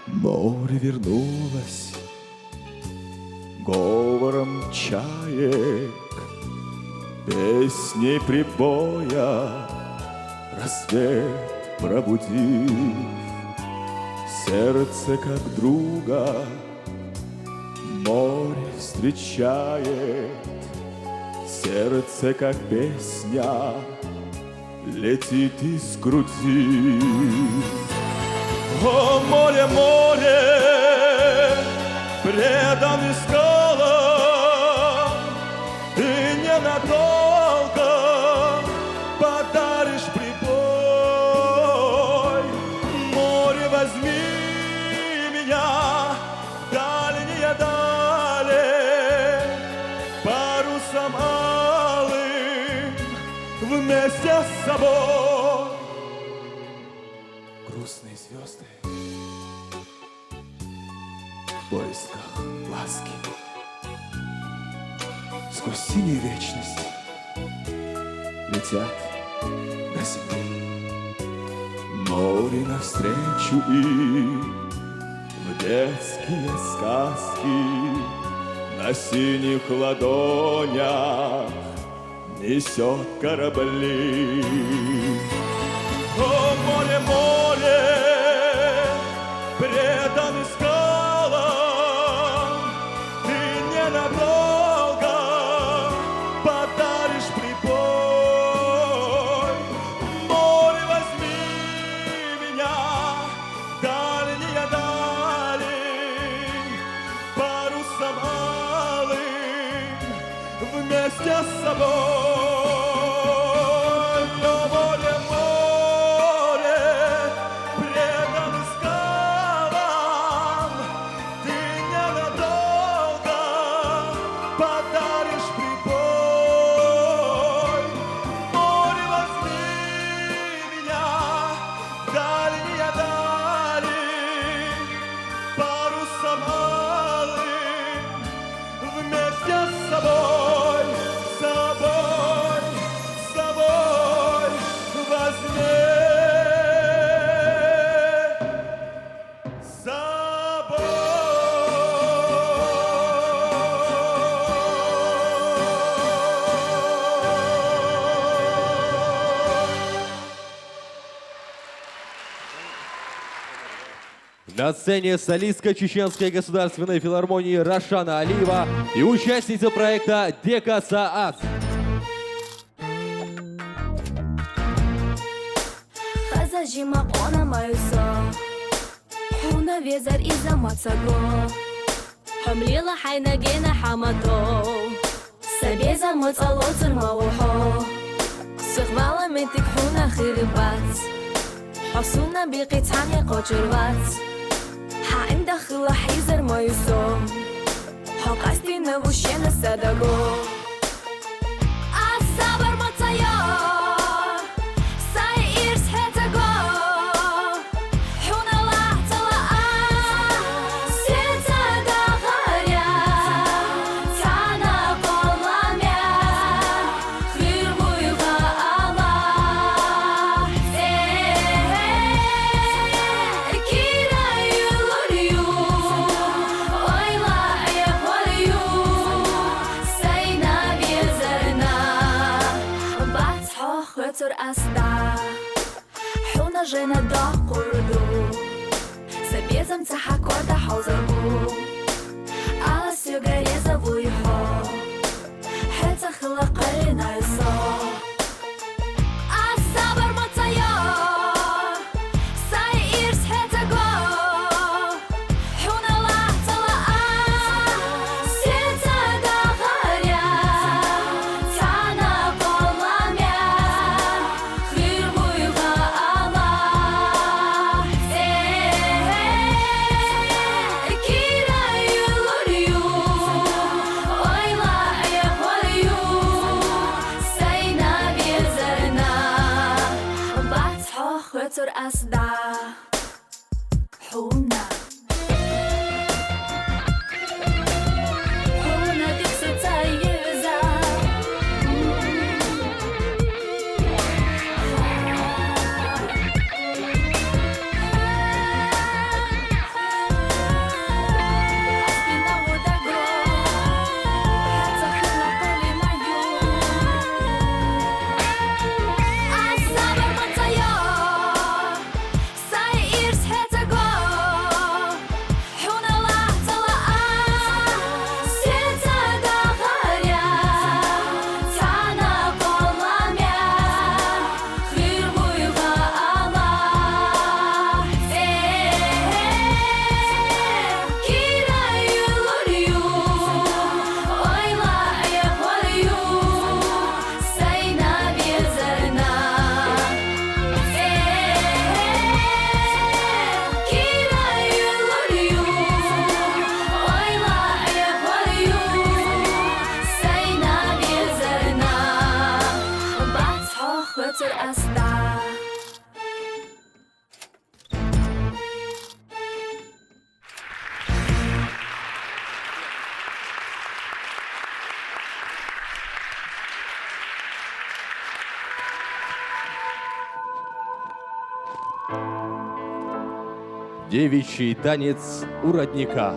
Море вернулось говором чаек, песней прибоя рассвет пробудив. Сердце как друга море встречает, сердце как песня летит из груди. О, море, море, преданный скалам, ты ненадолго подаришь прибой. Море, возьми меня в дальние дали, парусом алым вместе с собой. Грустные звезды в поисках ласки сквозь синюю вечность летят до земли. Море навстречу им в детские сказки на синих ладонях несет корабли. О, море, море, преданный скалам, ты ненадолго подаришь прибой. Море, возьми меня в дальние дали, парусом алым вместе с собой. Но море, море, преданный скалам, ты ненадолго подаришь прибой. Море, возьми меня в дальние дали, парусом алым вместе с собой, с собой, с собой возьми, с собой. На сцене солистка Чеченской государственной филармонии Рашана Алиева и участница проекта Дека Саат. Хаза жима къона маюсо, хьуна везар иза мацаго. Гьамлила гьайна гена гьамато, са безам вацӀа лоцур мавухьо. Сихвала метик хьуна хирбац, гьасуна бикъи цани къочурвац. Гьаим дахила гьизар маюсо, гьа къастина вушена садаго. Аз сабар мацайо, сай ирс хӀетаго. Хьуна лагьцӀала а, сецада гъаря, цана къоламя, хиргуйгъа Аллагь. Кира юлурю, ойла гӀехварю, сайна безарна, бацӀ хьо хвецур асда. ХӀуна жена дакъурду, са безам ца гьакӀварда гьалзаргу. Алас юга реза вуй хьо, хӀеца хила къаринай со. Аз сабар мацайо, сай ирс хӀетаго. ХӀуна лагьцӀала а, сецада гъаря, цана къоламя, хиргуйгъа Аллагь. Кира юлурю, ойла гӀехварю, сайна безарна, бацӀ хьо хвецур асда. ХӀуна. ХӀуна дикса цайиза, Девичий танец у родника.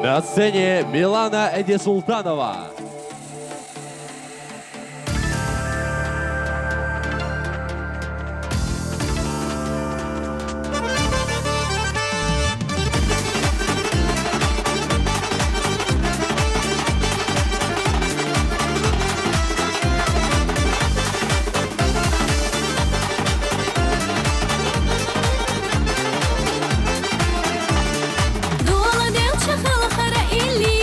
На сцене Милана Эдисултанова. Дола делча халхара илли,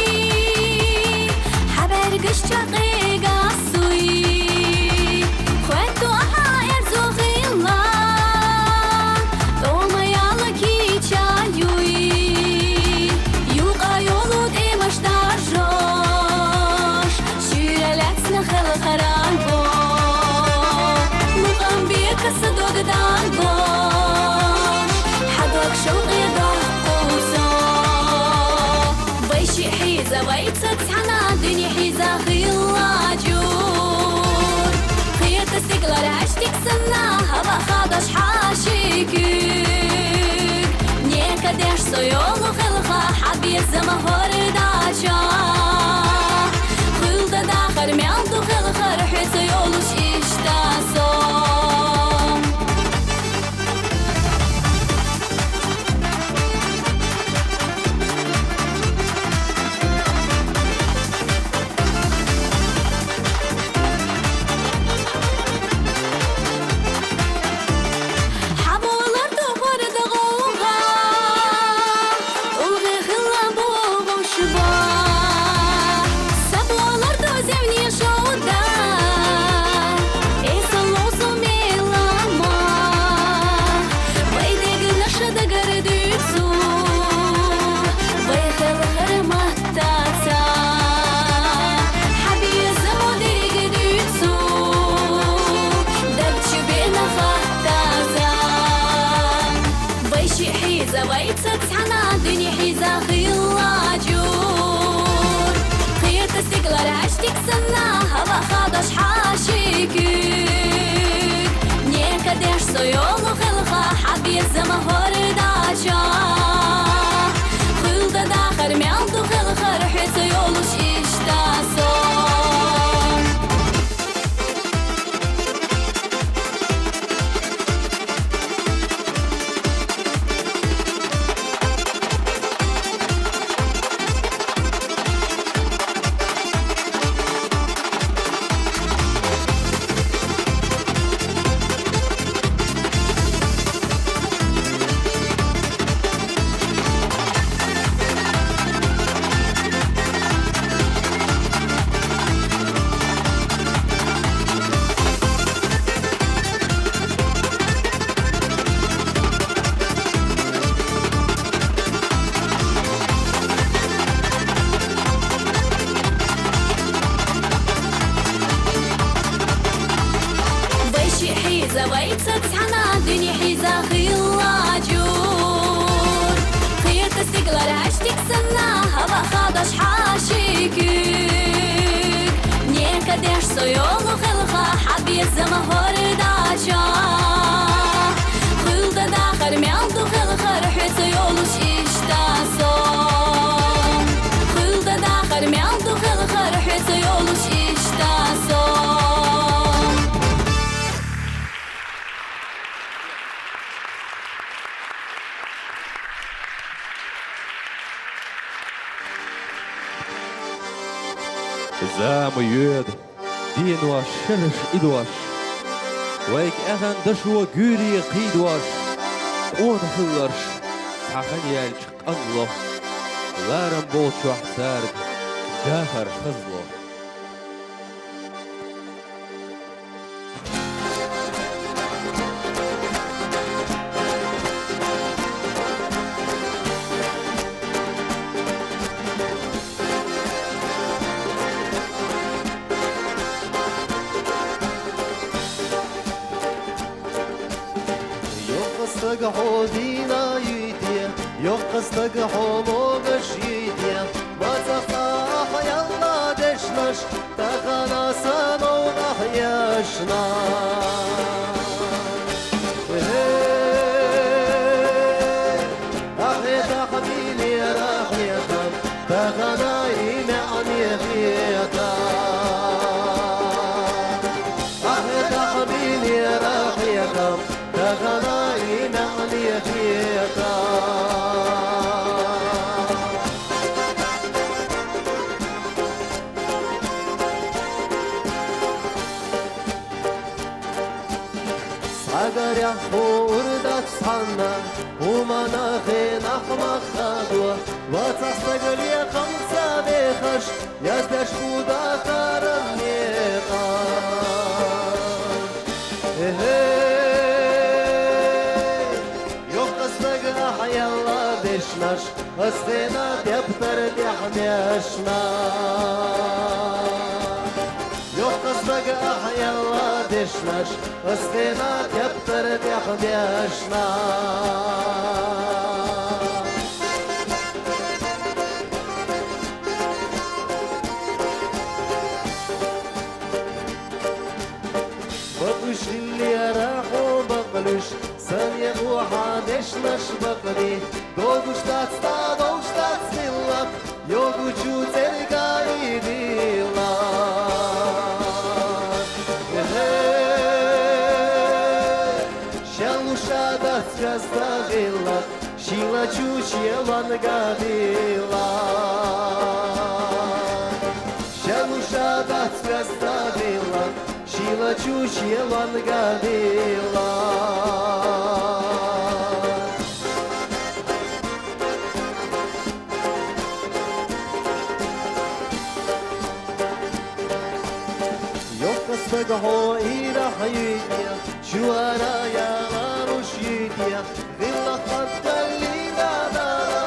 хабар гыш чакъе гасуи. Хветту аха эрзу хилла, тома яла ки чаюи. Юка йолу темаш даржош, шура лацна халхаран бо. Мукъам бекас догдан бо. Хадок шуки дохкусо. Вайши хиза вайца цана дини хиза хилла жур. Хият стиклар аштик санна хава хадаш хашикур. Нека деш соёлу хилха хабир зама хордача. Хилда дахар мялду хилхар хе соёлу шишта со. Хаболар тухар дагога, улгы хила богошба. Безам хӀордача, хуьлда дахар, мел ду хелхар, хьоьца йолуш иштта со. Вай шиъ хьийза, вайца цхьана дуьне хьийза хилла жур. Кхета стигалара хьаьштиг санна, хӀаваха дош хьаши куьг. Нека деш со йолу хелха, хьан безам хӀордача. Хуьлда дахар, мел ду хелхар, хьоьца йолуш иштта со. Хуьлда дахар, мел ду хелхар, хьоьца йолуш иштта со. Зама йоьду, денош, шераш, идош, вайга аьхна дашо гуьйре кхийдош, къона хилларш цхьа хан яьлча къанло, ларам болчохь цаьрга дахар хазло. Йоккха стаг хьо дийна юй те, йоккха стаг хьо могаш юй те, мацах цхьа ахь яьлла дешнаш, тахана сан новкъахь ешна. Хе, ахь хетахь дийнера хьехам, тахана и маьӀне хета. Ахь хетахь дийнера хьехам, тахана и маьӀне хета. Схьагарехь хуур дац цхьанна, хӀуманах хенахь мах хадо, вацахь стаг лехам ца бехаш, яздеш бу дахаран некъа. Эхе, йоккха стаг ахь яьлла дешнаш, ас хена тептар тӀехь дешна. Йоккха стаг ахь яьлла дешнаш, ас хена тептар тӀехь дешна. Бакъуьш хиллера хьо бакълуьйш, сан егӀо хьан дешнаш бакъди, догуш дац, дӀадовш дац хиллакх, йогучу цӀерга и дилла. Эхе, шен луша дац везда хиллакх, шийла чу шелонга дилла. Шен луша дац везда хиллакх, шийла чу шелонга дилла. Йоккха стаг хьо ирахь юй те, чуьра яларуш юй те, гӀиллакх банталлина дара,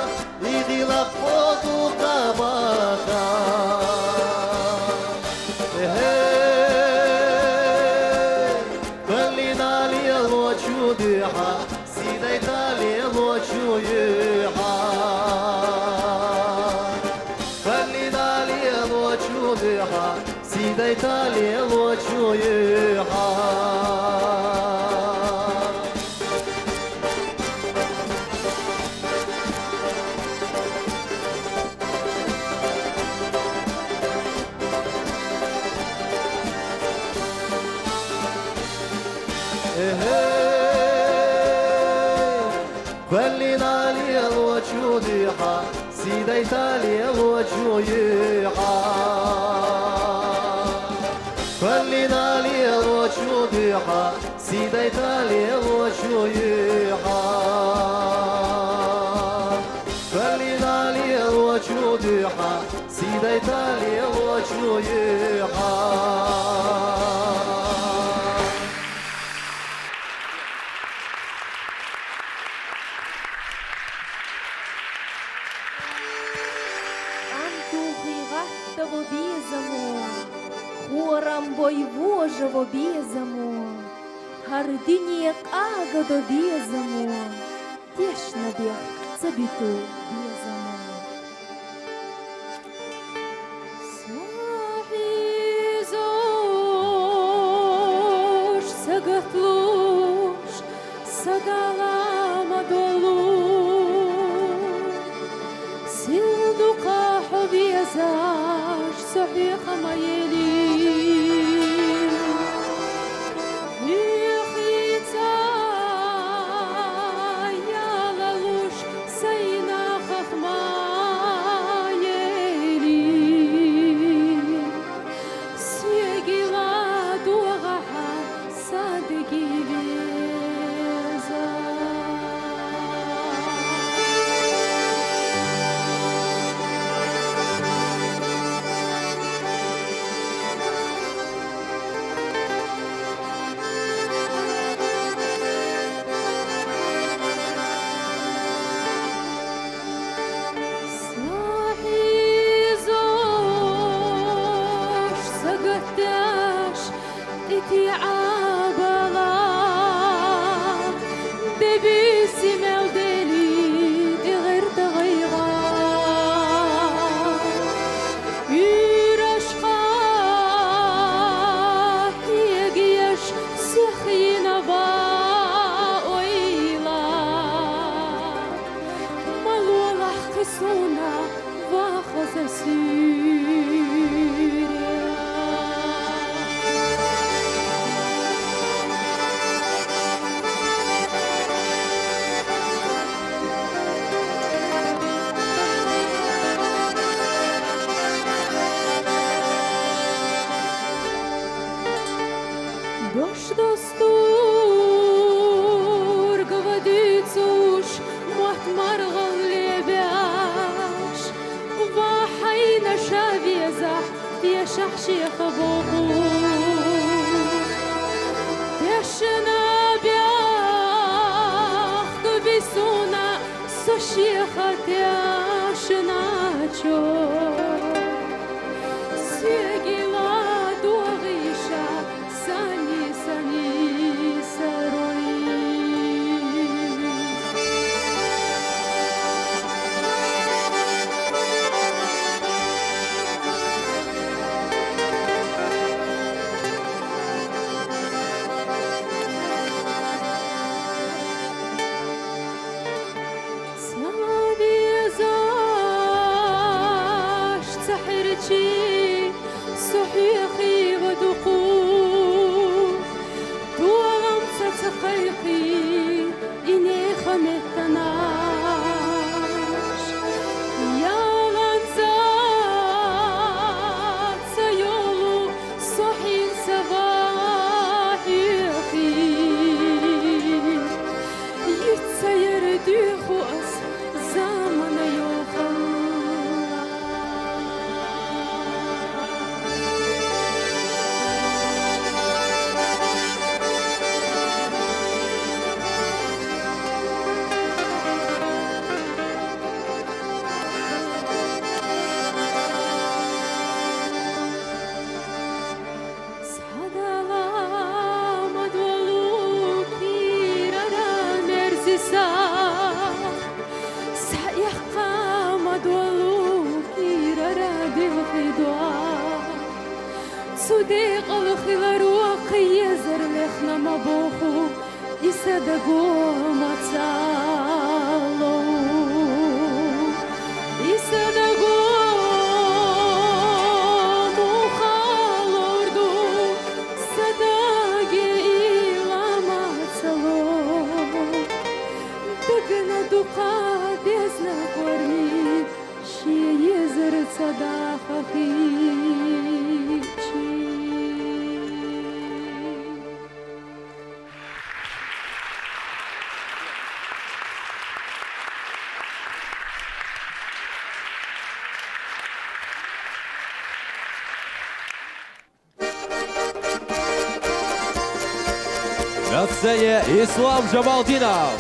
и гӀиллакх хьо дукха баха. Эхе, баллина лелочу дуьхьа, сийдайта лелочу юьхьа. Баллина лелочу дуьхьа, сийдайта лелочу юьхьа. Кхоьллина лелочун духьа, сий дайта лелочун юхьа. Кхоьллина лелочун духьа, сий дайта лелочун юхьа. Кхоьллина лелочун духьа, сий дайта лелочун юхьа. Къам тухий гӀатта ва безамо, хорам бой вожа ва безамо, хӀара дуьне къагадо безамо, тешнабехк ца биту безамо. Со хьийзош, сагатлуш, са Дала ма долу. Сил дукха хьо везаш, со хьеха ма елий. Хьехийца ялалуш, сайна хахма елий. Соьгий ладогӀахьа, са дегий веза. Са хьийзош, сагатдеш, тӀетеӀа бала, де бийса мел дели, тӀегӀерта гӀайгӀа. Уьйрашха хьегеш, сихйина ва ойла. Ма лолахь кхы суна, ва хоза суьйре. Дош достург ва дуьйцуш, мотт маргӀал лебеш, ва хьайна ша везахь, тешахь шех боху. Тешнабехк бий суна, со шеха тешначо. Соьгий ладогӀийша, сани, сани сарой. Ца везаш, ца хьерчий, со хьехий ва дукха. Толамца ца кхайкхий, и неха меттанаш. Яланца ца йолу, со хьийза ва хьехий. Йиц ца яр дуьйху ас замана йохалла. Схьа Дала ма долу кийрара мерзиса, схьа эккха ма долу кийрара дилхи дуа. Цу декъала хиларо кхин езар лехна ма боху, и са даго ма цӀалло, и са даго муха лур ду, са даге и ламаз На сцене Ислам Джамалдинов.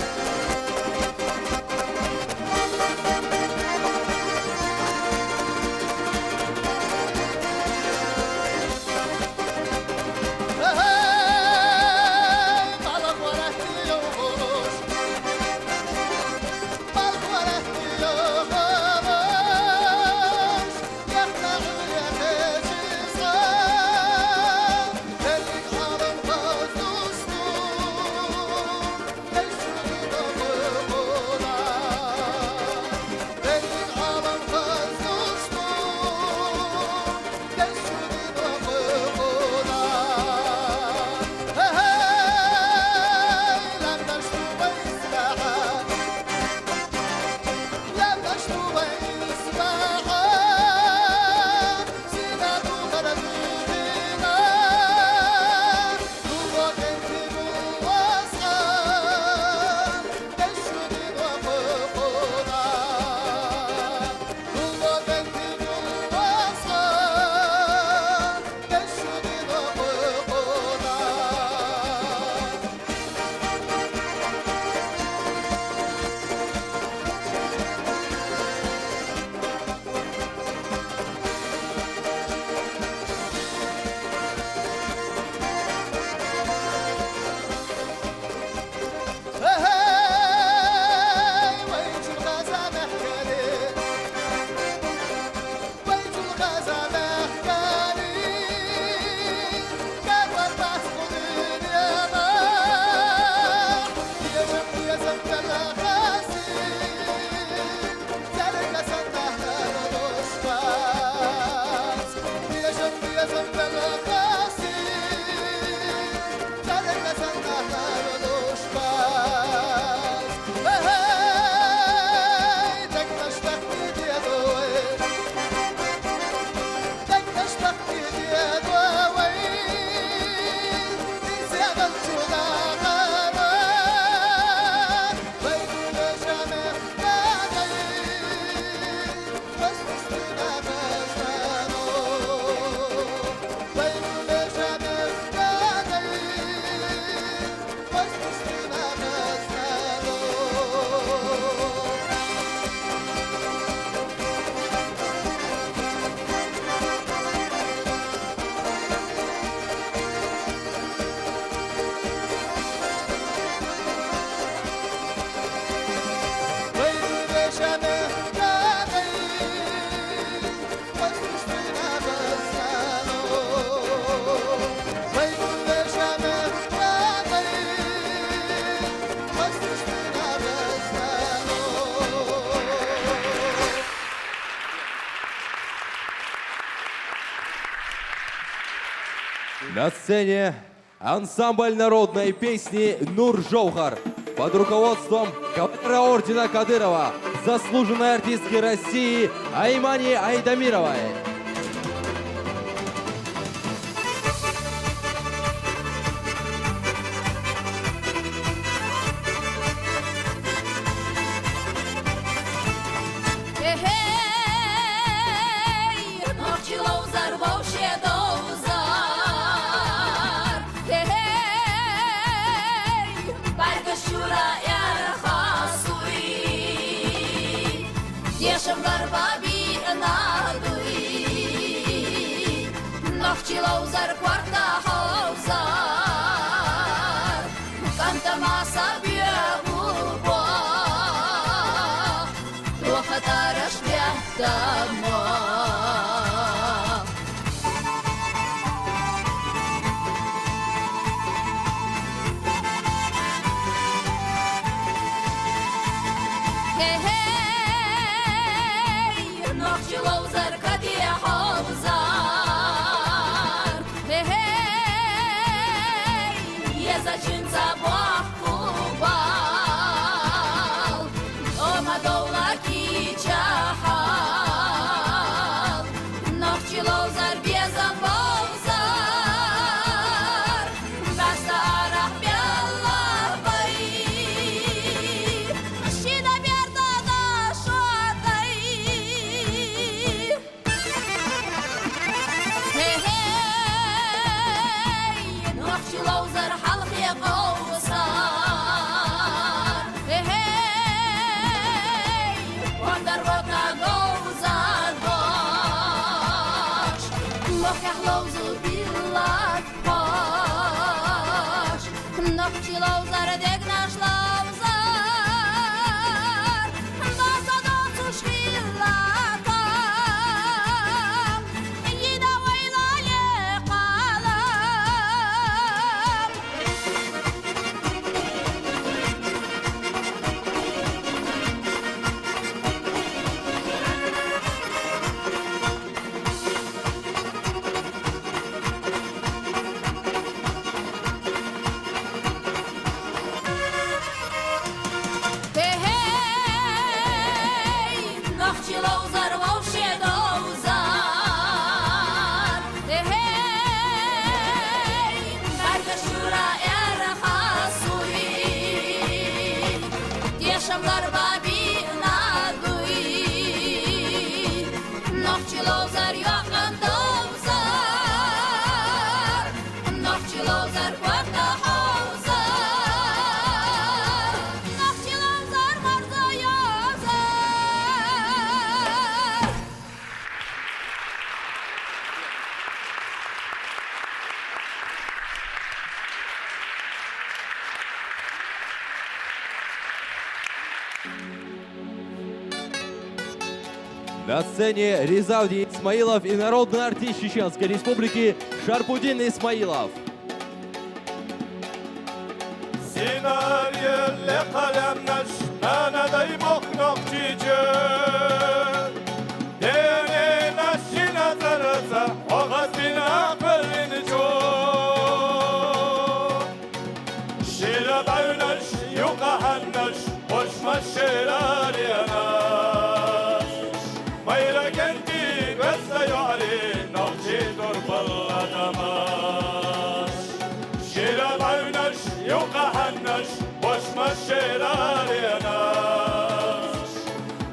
На сцене ансамбль народной песни «Нур Джоухар» под руководством кавалера ордена Кадырова, заслуженной артистки России Аймани Айдамировой. Эхей, нохчи ловзар вовше довзар. Эхей, байга шура яр хасуй. Дешем гарба би надуй. Нохчи ловзар кварта ховзар. Канта маса биагу бо. Духа тараш биатама. Хе-хей, нохчи ловзар кадия ховзар. Хе-хей, еза чинца бахкубал. Ома довла кичахал. Нохчи ловзар беза бовзар. Баста арах белла бай. Шина берда да шодай. Хе-хей, нохчи ловзар халхи гов. Чи ловзар, дегнаш ловзар, база доцуш хилатам, йида вайла лекъалам. Гьей, нохчи ловзар, вовше довзар. Гьей, Дарга шура эрхасуй, дешамлар бабинадуй. Нохчи ловзар, юкъан довзар, нохчи ловзар, квахта ховзар, нохчи ловзар, марзо йовзар. На сцене Ризавди Исмаилов и народный артист Чеченской Республики Шарпудин Исмаилов. Синар елле къаламнаш, нана даймокъ нохчиче. Дене нашина зараса, огъасина къвалинчо. Шира бавнаш, юкъа гьаннаш, къошмаш ширар янаш. Майра генди веста юри, нохчи турпал адамаш. Шира бавнаш, юкъа гьаннаш, къошмаш ширар янаш.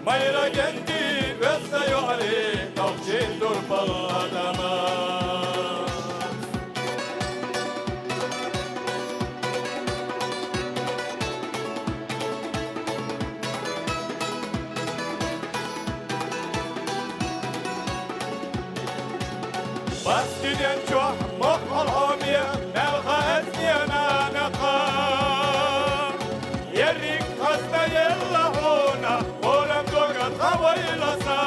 Майра генди веста юри, нохчи турпал адамаш. Бастиден чух мохъал гьомия, мелха эсния нанакъа. Еррик къаста елла гьуна, къурам дуга тавайласа.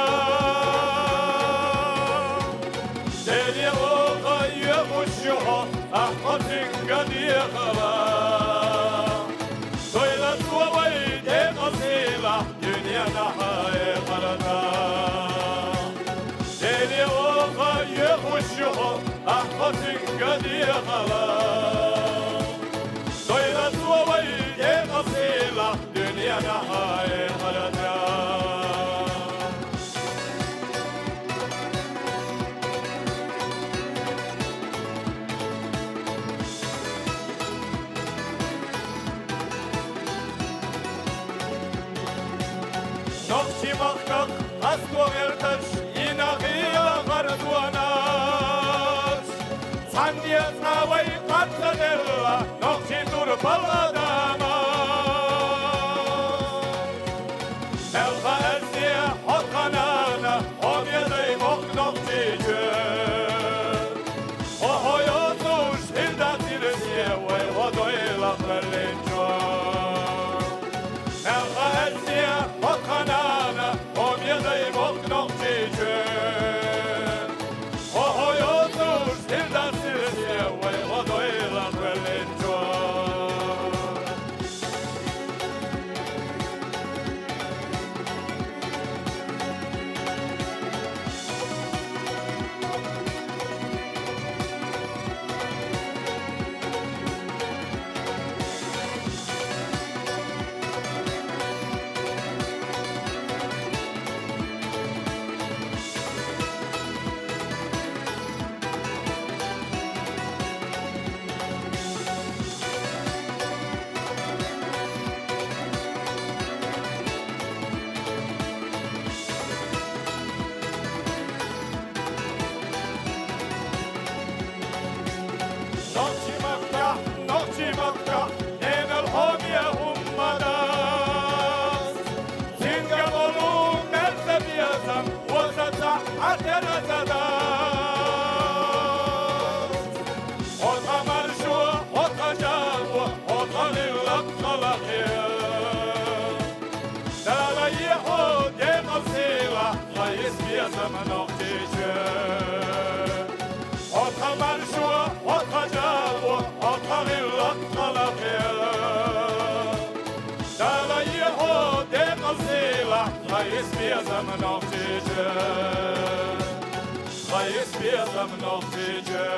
Дени угъа югъушугъу, ахъа тинга дихала. Тойласвавай декъасила, дуьнья нагьай къарата. Дени угъа югъушугъу, ахъа тинга дихала. Тойласвавай декъасила, дуьнья нагьай къарата. Нохчи махках къаст вегъердаш, инагъия гъарзуанаш. Цанди цавай къарцадерла, нохчи турпал адамаш. Мелха эсния гьот ханана, гьомедай мохъ нохчиче. Гьо-гьо йоцуш гьилда тирсия, вай гьодой лакъверлинчо. Мелха эсния гьот ханана, гьомедай мохъ нохчиче. Гьо-гьо йоцуш гьилда тирсия, вай гьодой лакъверлинчо. Къалилла къалахъе. Дала йихьо декъал села, хайс безам нохчича. Отха маршо, отха жало, отха гъилла къалахъе. Дала йихьо декъал села, хайс безам нохчича. Хайс безам нохчича.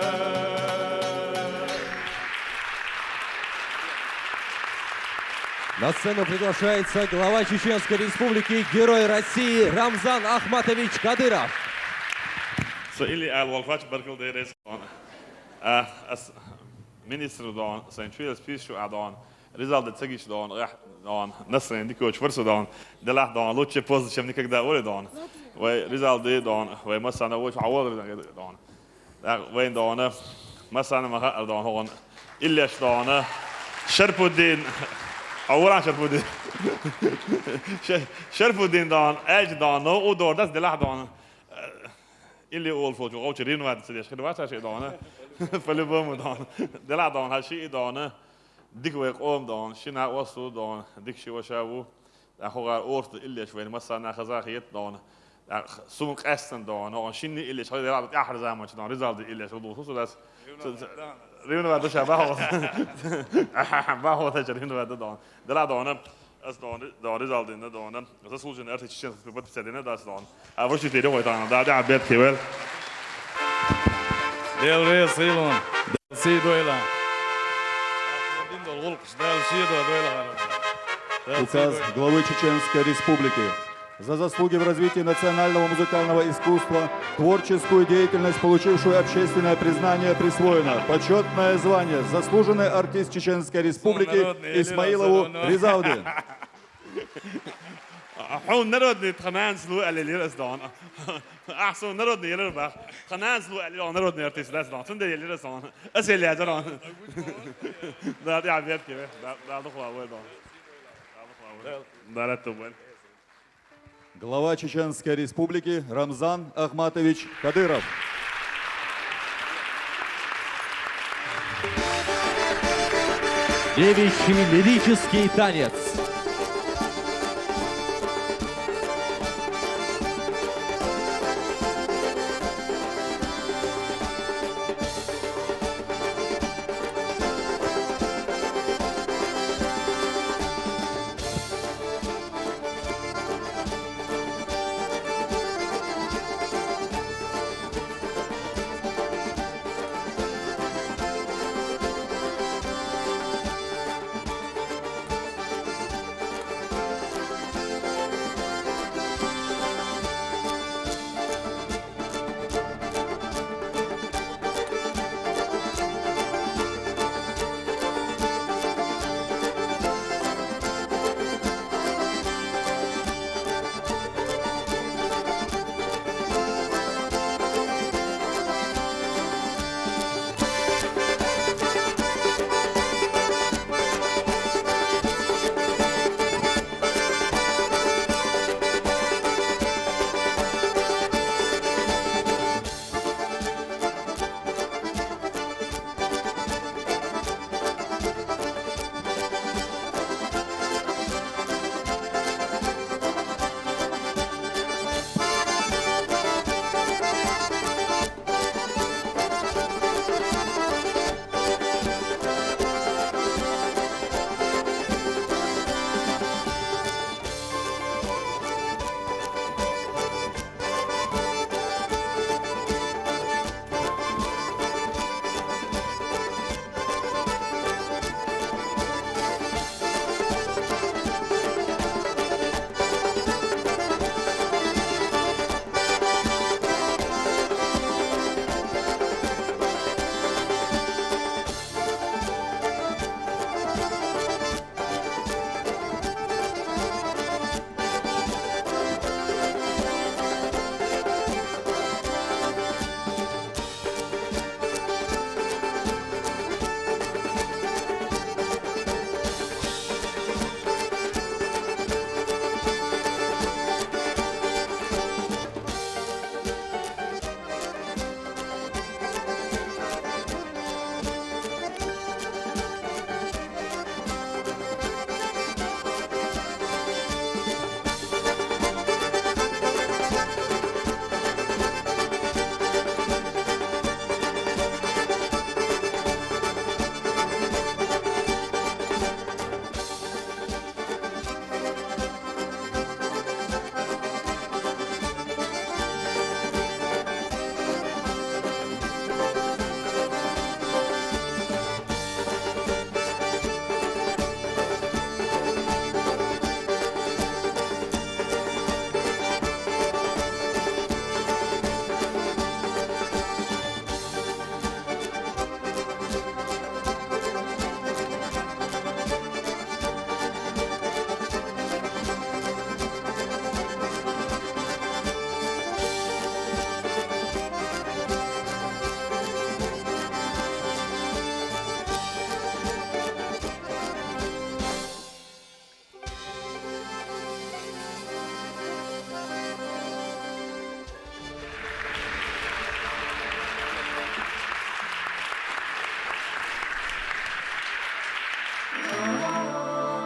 На сцену приглашается глава Чеченской Республики, Герой России Рамзан Ахматович Кадыров. Са илли ала волхвач баркал дерес. А, ас министр дон, сайн чуяс пис шу а дон. Ризал де цагиш дон, эх, дон, настроение дикоч фарсу дон. Делах дон, лучше поздно, чем никогда, оли дон. Вай, Ризал де дон, вай, масана воч, а, вол дон. Так, вайн дона, масана маха дона, хогон. Иллеш дона. Шарпудин. Авран Шарпудин. Ше-, Шарпудин дон, эч дона, у дордас делах дона. Илли ол фочу, гочу ринват сидеш, хидват ша дона. По-любому дона. Делах дона, ши дона. Дик вай къом дона, шина осу дона, дик ши вашаву. Ахугар орта иллеш вайн масана хаза хет дона. Сун къастан дона, он шинни иллеш хаза дела ахр заман дона, Ризал де иллеш удусу дас. Ривна варда ша бахо. Бахо та ривна варда дона. Дела дона. Ас дона, дона Ризал де дона. Заслуженный артист Чеченской Республики подписать дена дас дона. А врачи тере вайтана, да, да, бет кевел. Дел ресилон. Дел си дойла. Дин дол гулкш, дел си дойла. Указ главы Чеченской Республики. За заслуги в развитии национального музыкального искусства, творческую деятельность, получившую общественное признание, присвоено почетное звание «Заслуженный артист Чеченской Республики» Исмаилову Ризавди. Хун народный тхананс лу алилир ас дон. Ахсу народный елер бах. Тхананс лу алилир народный артист ас дон. Тунде елер ас дон. Ас елер ас дон. Да, да, бет кеве. Да, да, духла вай дон. Да, духла вай. Да, рату вай. Глава Чеченской Республики Рамзан Ахматович Кадыров. Девичий лирический танец.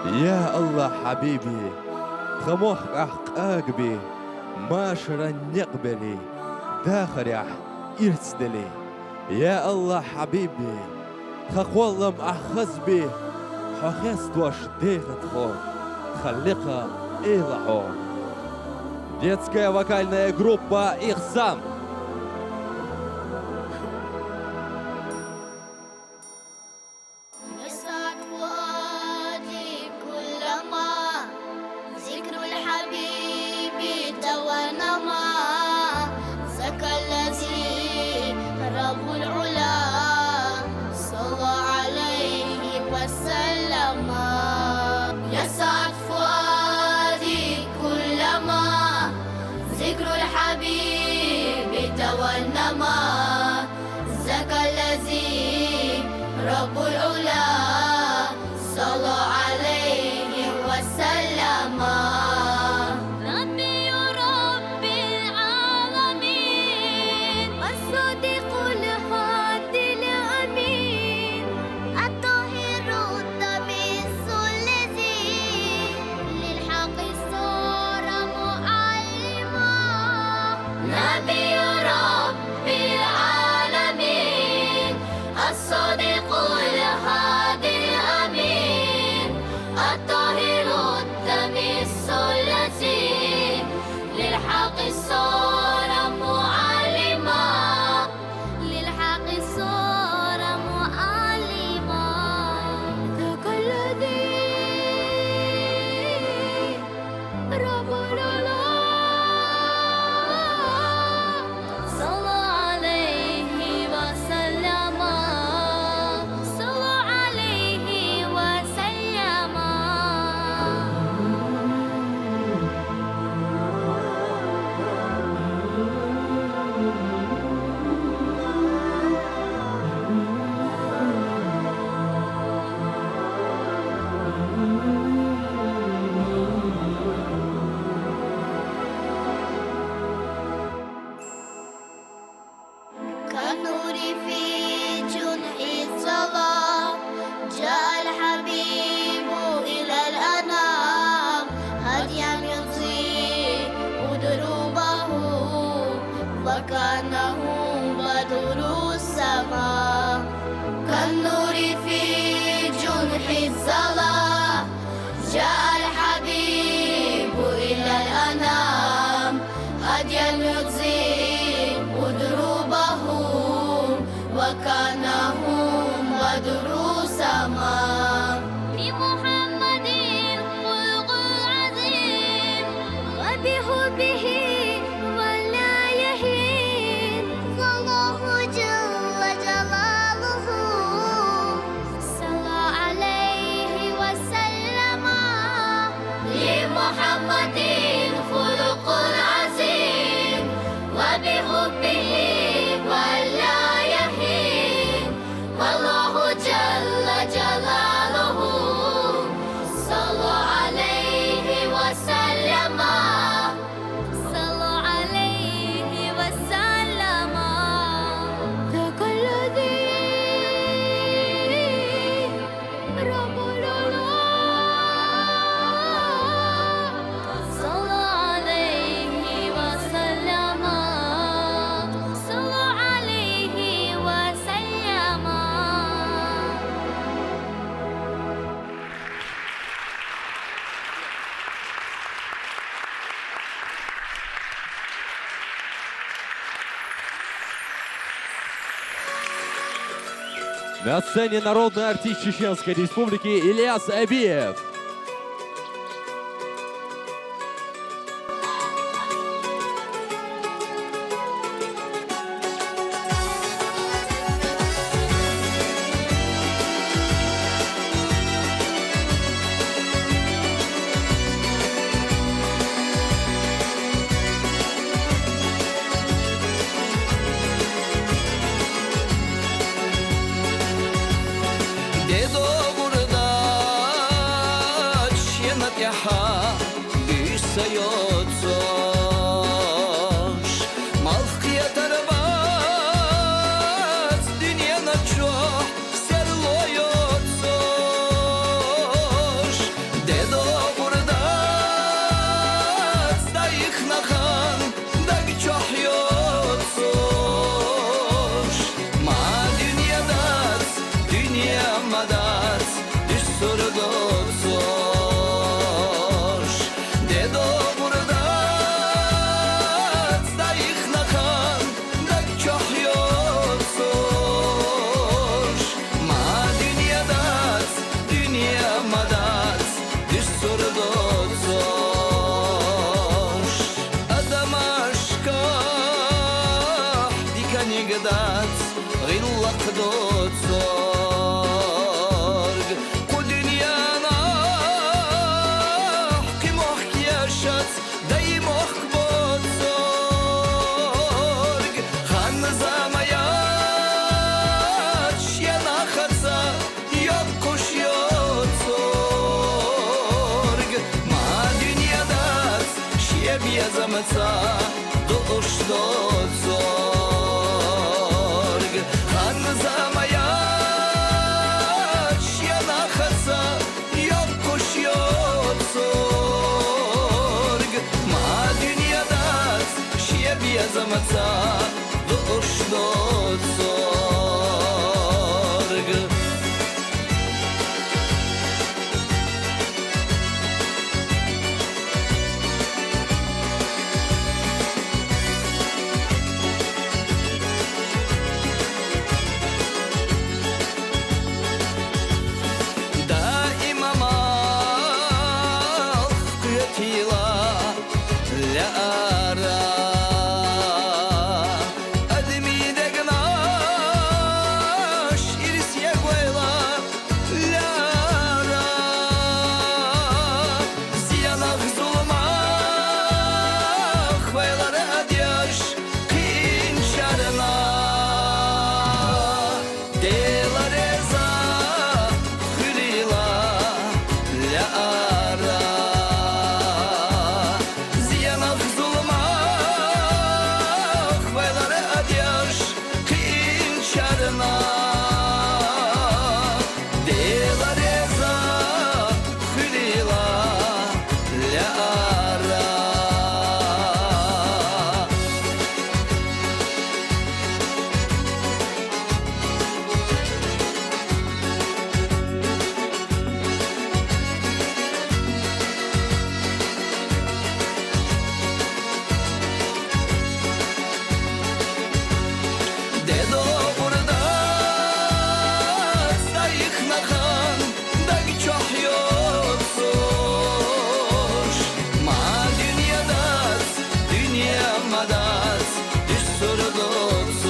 Я Аллахь, Хьабиби, тха мохк ахь къагабе, машаран некъ беле, дахарехь ирц деле. Я Аллахь, Хьабиби, тха кхоллам ахь хазбе, хьо хестош деха тхо, тха лекха Эла хьо. Детская вокальная группа «Ихсан». يسعد فؤادي كلما ذكر الحبيب توانما. ذاك الذي رب العلا صلى عليه وسلم. يسعد فؤادي كلما ذكر الحبيب توانما. ذاك الذي رب العلا صلى عليه وسلم. نبي رب العالمين، الصادق الهادي الأمين، الطاهر التمييز الذي للحق صار معلما. نبي رب العالمين، الصادق الهادي الأمين، الطاهر التمييز الذي للحق صار معلما. للحق صار معلما. ذاك الذي رب العلا صلى عليه وسلم. صلى عليه وسلم. كالنور في جنح الظلام، جاء الحبيب إلى الأنام، هاديا يضيء دروبه، وكأنه بدر السماء. كالنور في جنح الظلام، جاء الحبيب إلى الأنام، هاديا يضيء دروبه، وكأنه بدر السماء. لمحمد خلق عظيم، وبحبه ولا يهين، فالله جل جلاله صلى عليه وسلم. لمحمد خلق عظيم، وبحبه ولا يهين، والله جل جلاله صلى عليه وسلم. صلى عليه وسلم. ذاك الذي رب العلا صلى عليه وسلم. صلى عليه وسلم. На сцене народный артист Чеченской Республики Ильяс Абиев. Де догӀурда чена тӀехьа уьш ца йоцош, малх кхетар бац дуьнен чохь серло йоцош. доцуш, де догӀурдац дайхнахан даг чохь йоцуш. Ма дуьне дац, дуьне ма дац, дуьсур доцуш. Адамашкахь диканиг дац, гӀиллакх доцург. Кху дуьненахь кхин мохк ешац, дай мохк боцург. Хан-зама яц шен нахаца йоккхуш йоцург. Ма дуьне дац шен безамца дууш доцург. Хан-зама яц шен нахаца йоккхуш йоцург. Ма дуьне дац шен безамца дууш доцург. Даим амал кхетийла лаьара, адамийн дегнаш ирсе гойла лаьара. Зенах, зуламах вайлар а деш кхинчарна, Дела реза хуьлийла лаьара. Зенах, зуламах вайлар а деш кхинчарна, Дела реза хуьлийла лаьара. Де догӀурдац дайхнахан даг чохь йоцуш. Ма дуьне дац, дуьне ма дац, дуьсур доцуш.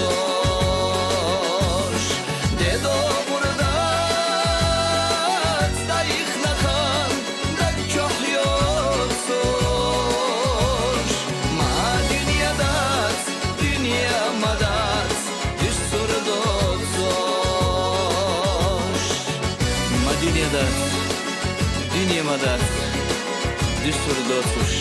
Де догӀурдац дайхнахан даг чохь йоцуш. Ма дуьне дац, дуьне ма дац, дуьсур доцуш. Ма дуьне дац, дуьне ма дац, дуьсур доцуш.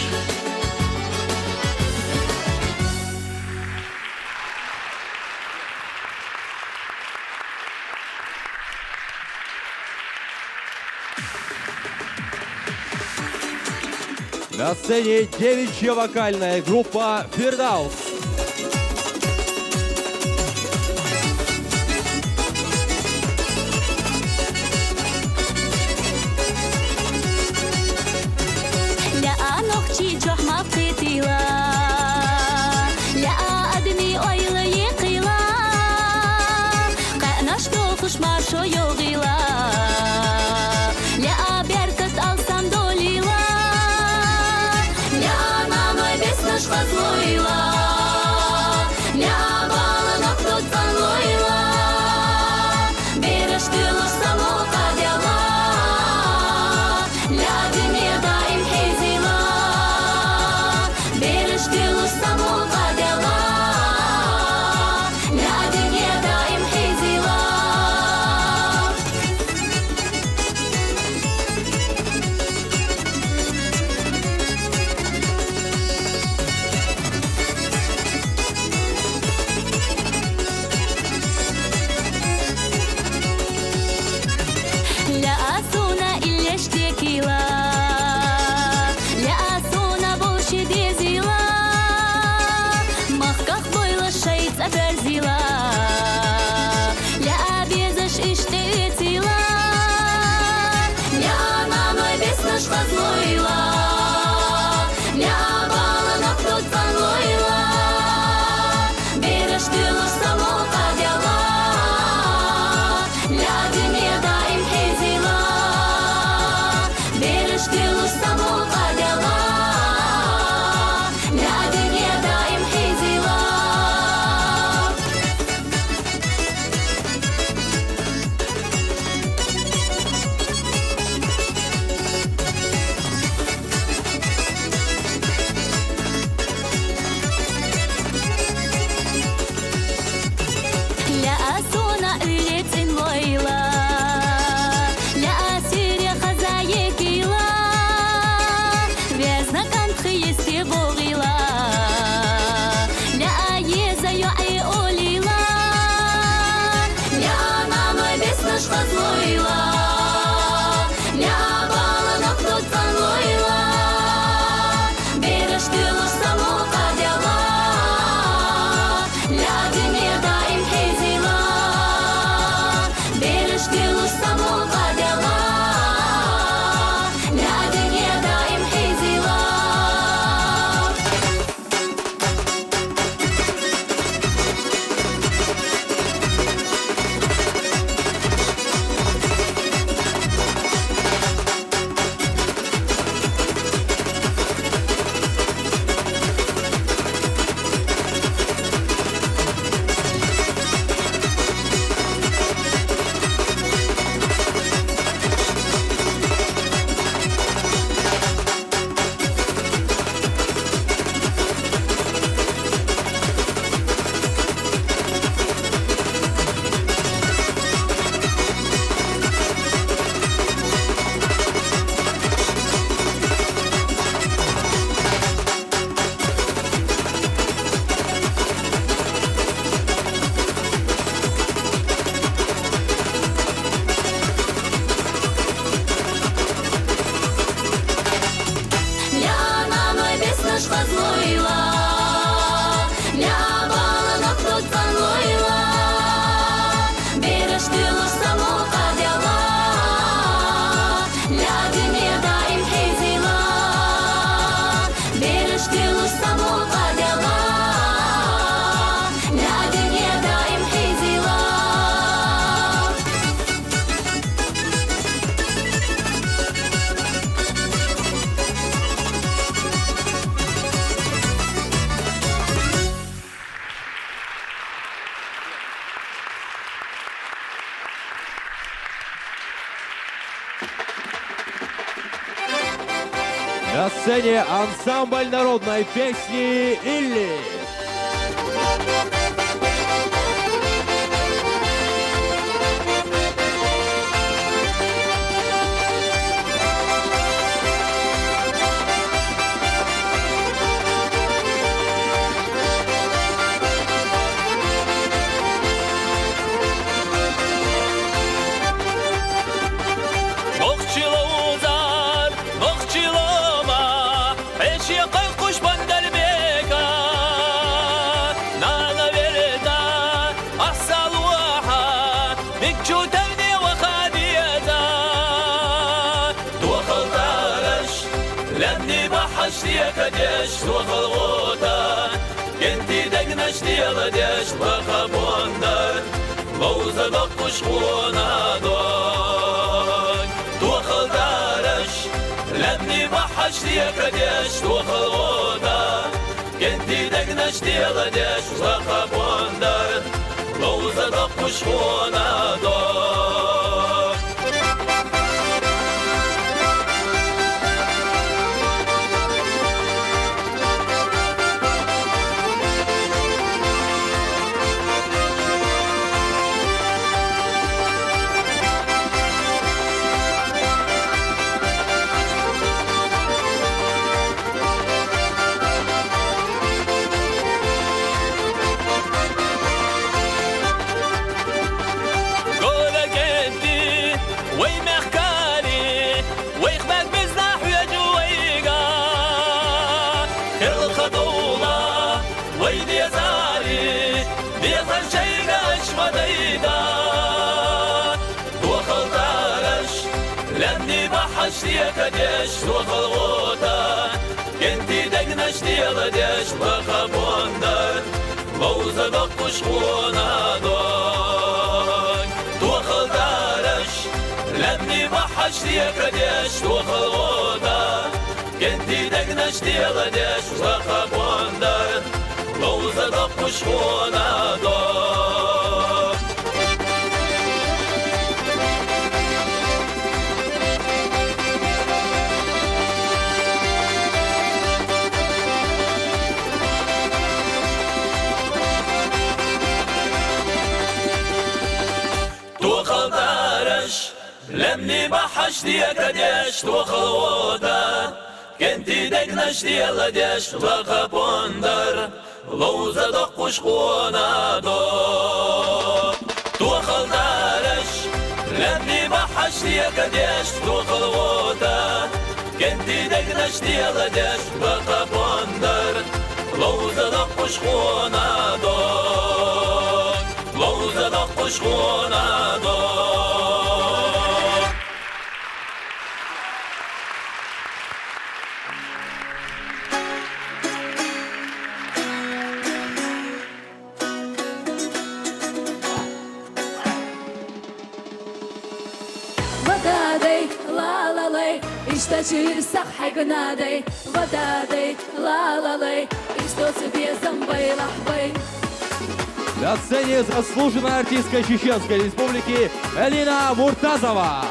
На сцене девичья вокальная группа «Фирдаус». Лаьа нохчий чохь ма кхетийла, лаьа адамийн ойла екхийла, кхаьънаш дохуш маршо йогӀийла, лаьа беркат алсам долийла, лаьа наной беснаш хазлойла, лаьа бала нах доцанлойла, бераш дуьллуш само кхаделла, лаьа дуьне даим хьийзийла, На сцене ансамбль народной песни «Илли». Нохчий лозар, нохчий лома, эши къайгъуш Бандербека, нана верда, асалуха, микчутани ва хадида. Тухал тараш, лемни бахаш диакадеш, тухал гъота, кенти дегнаш диаладеш, лаха бондар, лоуза доккуш къона дог. Тухал тараш, лемни бахаш диакадеш, тухал гъота, кенти дегнаш диаладеш, лаха бондар, лоуза доккуш къона дог. Гола генди, вай мехкали, вай хмак безда хьуяжу вайга. Хел хадола, вай дезари, дезар чайга ашмадайда. Тухал тараш, лемни бахаш диакадеш, тухал гъота, кенти дегнаш диаладеш, лаха бондар, лоуза доккуш къона дог. Тухал тараш, лемни бахаш диакадеш, тухал гъота, кенти дегнаш диаладеш, лаха бондар, лоуза доккуш къона дог. Тухал тараш, лемни бахаш диакадеш, тухал гъота, кенти дегнаш диаладеш, лаха бондар, лоуза доккуш къона дог. Тухал тараш, лемни бахаш диакадеш, тухал гъота, кенти дегнаш диаладеш, лаха бондар, лоуза доккуш къона дог. Лоуза доккуш къона дог. Ва дадей, ла-ла-лей, иштта чир сах хьегнадей, ва дадей, ла-ла-лей, иштта цу безам байлахбей. На сцене заслуженная артистка Чеченской Республики Элина Муртазова.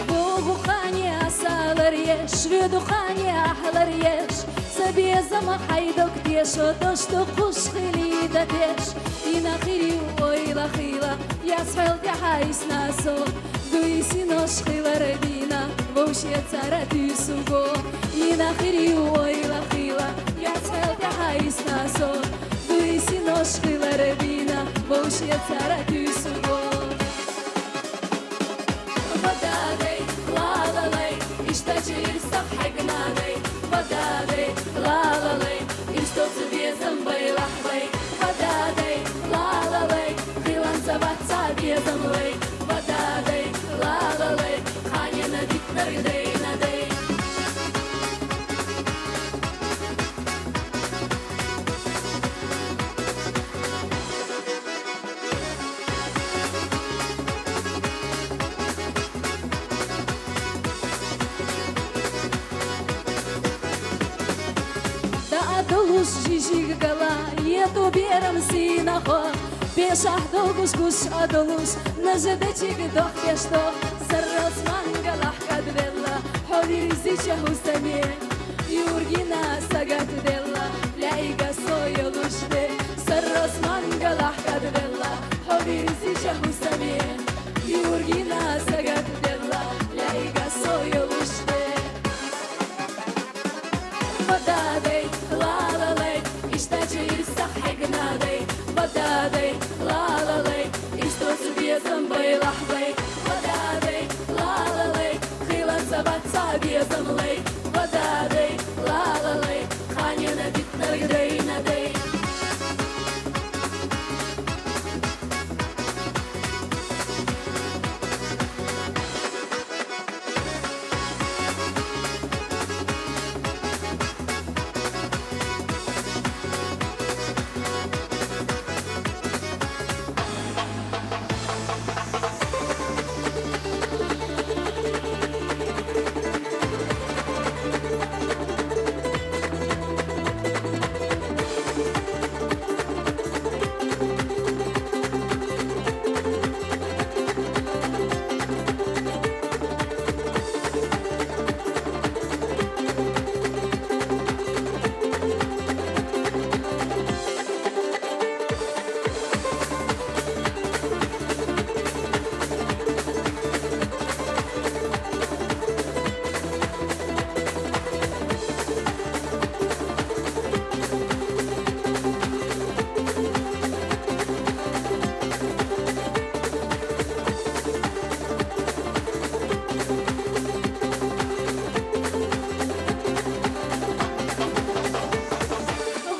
Вугухани асалар еш, вугухани ахлар еш, са безам хайдок деш, дошто кушхили датеш, ина хири ойла хила, яс хелте хайсна со, дуйси нош хилар дина, вовше цара тюсуго, ина хири ойла хила, яс хелте хайсна со, дуйси нош хилар дина, вовше цара тюсуго. Ва дадей, ла-ла-лей, иштта чир сах хьегнадей, ва дадей, ла-ла-лей, иштта цу безам байлахбей, ва дадей, ла-ла-лей, хилан са ваца безам лей, ва дадей, ла-ла-лей, ханина дикнар дейнадей. Долуш жижиг гала, етӀу берам синахо, пешахь долгуш гуш а долуш, нажа дечиг дохкеш дох, сарралц мангалахь кӀадвелла, хьо вирзи чахьу саме. Юргина сагатделла, лайга со йолуш де, сарралц мангалахь кӀадвелла, хьо вирзи чахьу саме. Юргина сагатделла, лайга со йолуш де. Вададей, лалалей, иштачи ирсах хӀегнадей. Вададей, лалалей, иштоцу безам байлахь бай. Вададей, лалалей, хилан ца ваца безам лей. Вададей, лалалей, ханина битнарг дейнадей.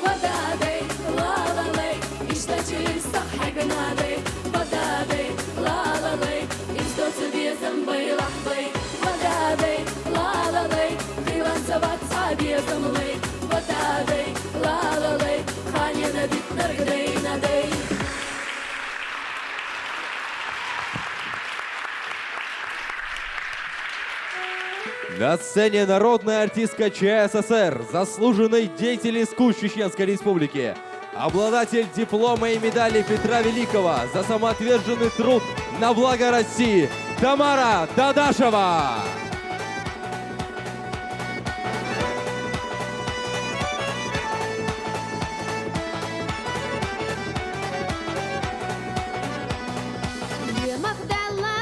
Вададей, лалалей, иштачи ирсах хӀегнадей. Вададей, лалалей, иштоцу безам байлахь бай. Вададей, лалалей, хилан ца ваца безам лей. Вададей, лалалей, ханина битнарг дейнадей. На сцене народная артистка Ч С С Р, заслуженный деятель искусств Чеченской Республики, обладатель диплома и медали Петра Великого за самоотверженный труд на благо России Тамара Дадашева. Емах баьлла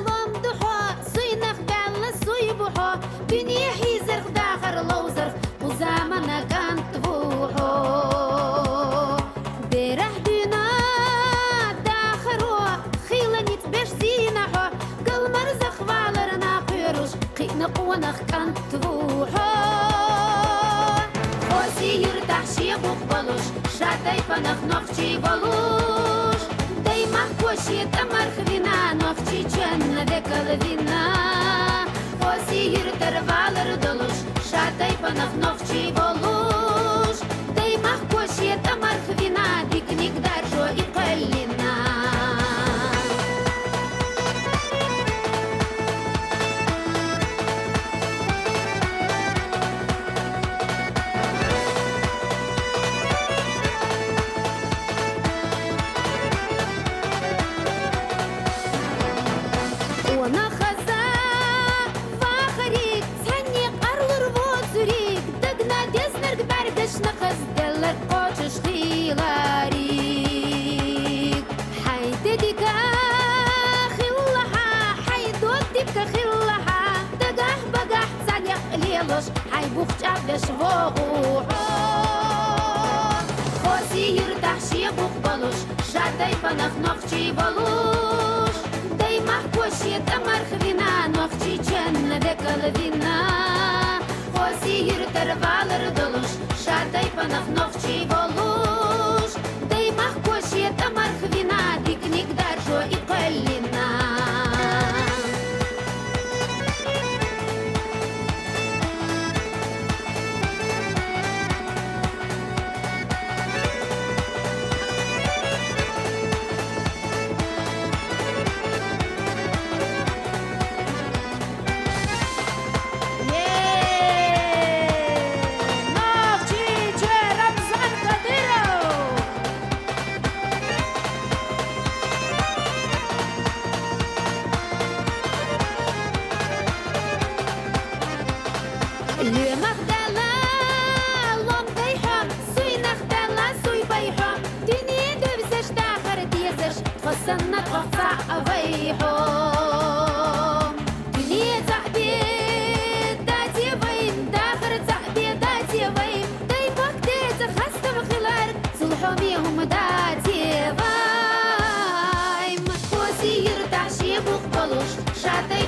лом ду хьо, суйнах баьлла суй бу хьо, дуьне хьийзарх, дахар ловзарх, кху замана кӀант ву хьо. Берахь дуьйна дахаро, хила ницкъ беш зийна хьо, галмарзах валарна кхоьруш, кхиъна къонах кӀант ву хьо. Оси юьртахь шен бух болуш, ша тайпанах нохчий волуш, даймахко шен тӀамарх вина, нохчийчоьнна декал вина. Оси юьртара валар долуш, ша тайпанах нохчий волуш, даймахко шен тӀамарх вина, диканиг даржо и кхоьллина. Къонахаза вахариг, цхьанне къарлур воцуриг, дагна дезнарг бӀаьргашна хазделларг кхочуш хилариг. Хьайн де дика хилла хьан, хьайн дог дика хилла хьан, дагахь-багахь цхьа некъ лелош, хьайн бух чӀагӀбеш вогӀу хьо. Оси юьртахь шен бух болуш, ша тайпанах нохчий волуш, даймахко шен тӀамарх вина, нохчийчоьнна декал вина. Оси юьртара валар долуш, ша тайпанах нохчий волуш, даймахко шен тӀамарх вина, диканиг даржо и кхоьллина.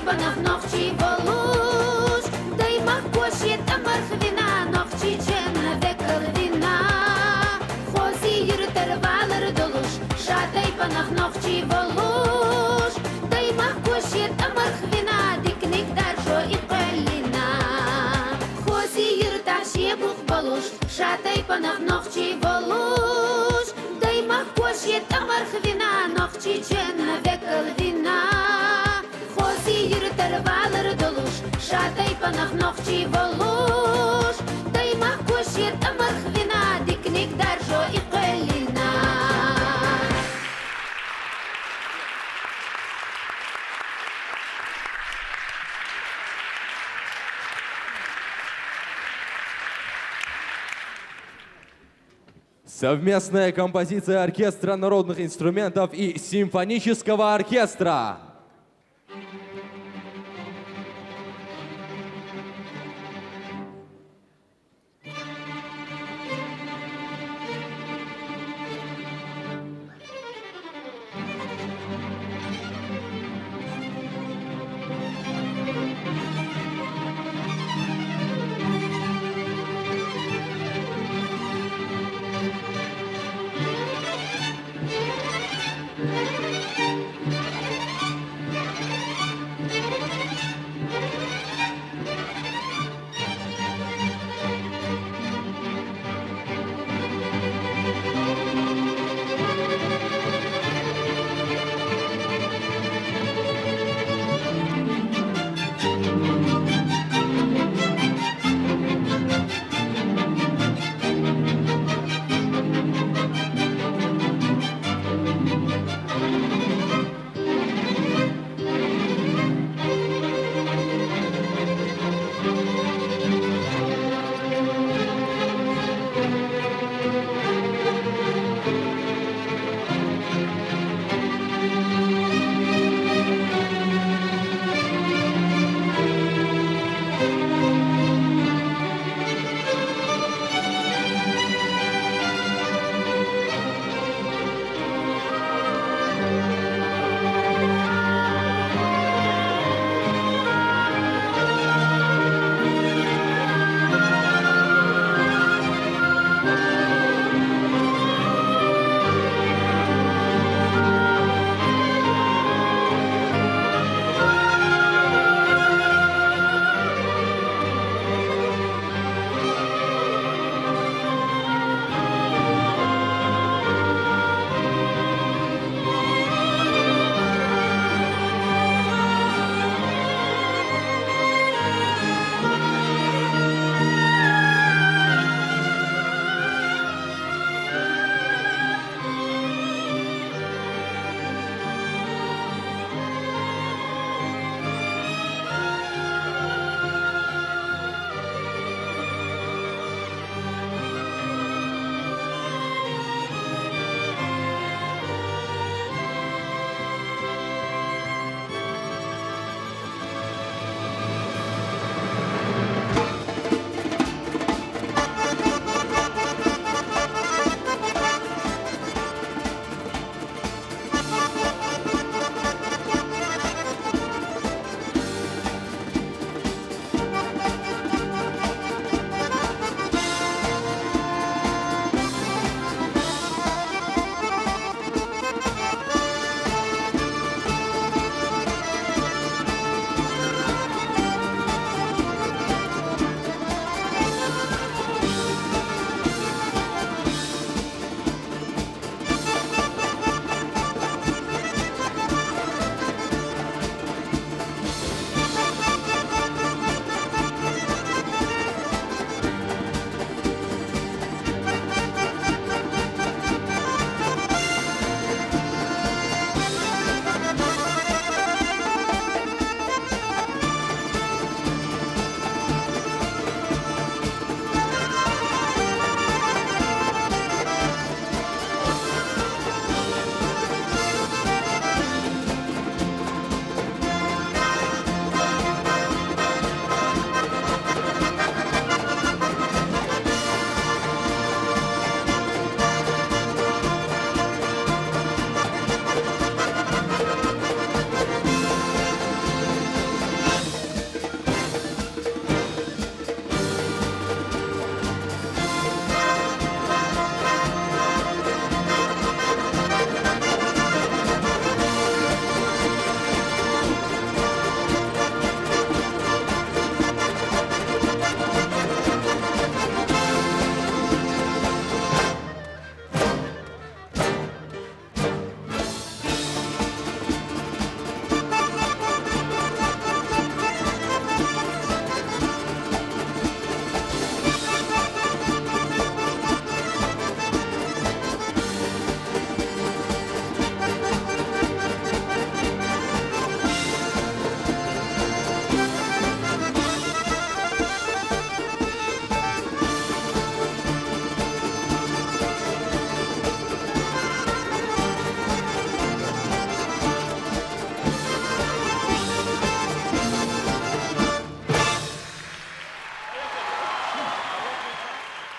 Панах нохчий болуш, даймах квошет амарх вина, нохчий чен векал вина. Хоси юртар валар долуш, шатай панах нохчий болуш, даймах квошет амарх вина, дикник даржо и къелина. Хоси юртар шебух болуш, шатай панах нохчий болуш, даймах квошет амарх вина, нохчий чен векал вина. Хоси юртар валар долуш, шатай панах нохчий болуш, даймах квошет амарх вина, дикник даржо и къелина. Совместная композиция оркестра народных инструментов и симфонического оркестра.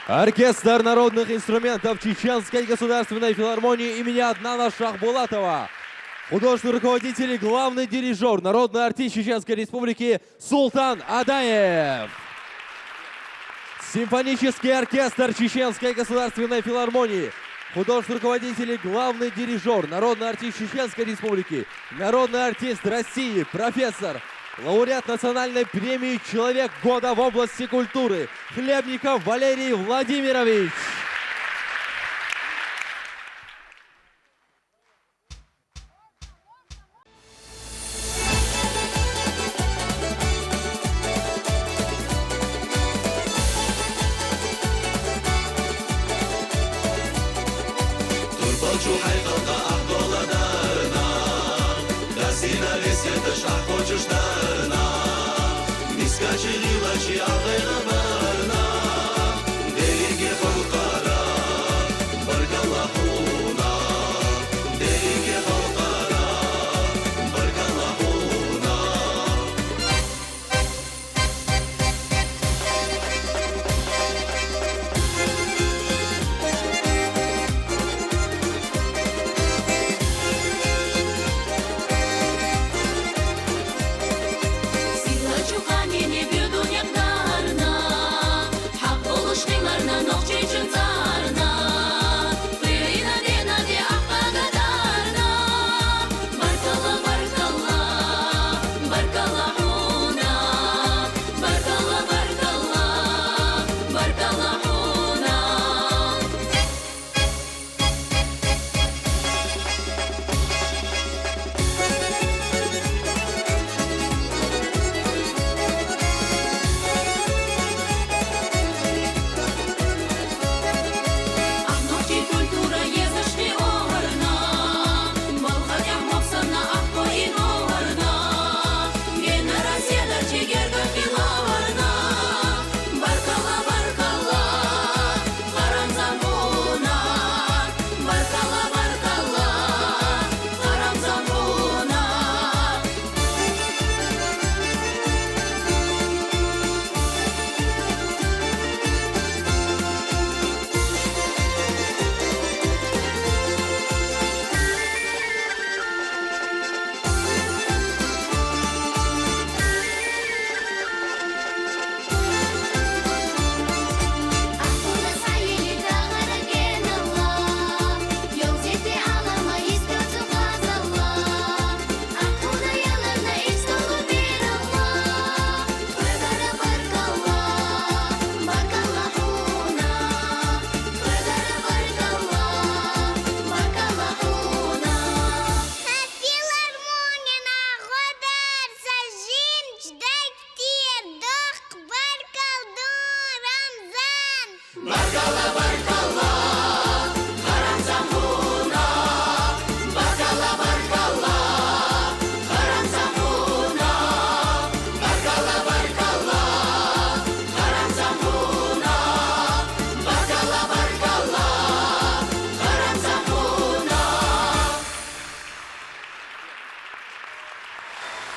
Оркестр народных инструментов Чеченской государственной филармонии имени Аднана Шахбулатова. Художественный руководитель и главный дирижер, народный артист Чеченской Республики Султан Адаев. Симфонический оркестр Чеченской государственной филармонии. Художественный руководитель и главный дирижер, народный артист Чеченской Республики, народный артист России, профессор, лауреат национальной премии «Человек года» в области культуры Хлебников Валерий Владимирович. Турпал чухьай халкьа ахъ доладарна, дасина лесеташ ахъ хочушдарна, мискачи гъилачи агъайра барна, делиге халкьара баркалла хьуна, делиге халкьара баркалла хьуна.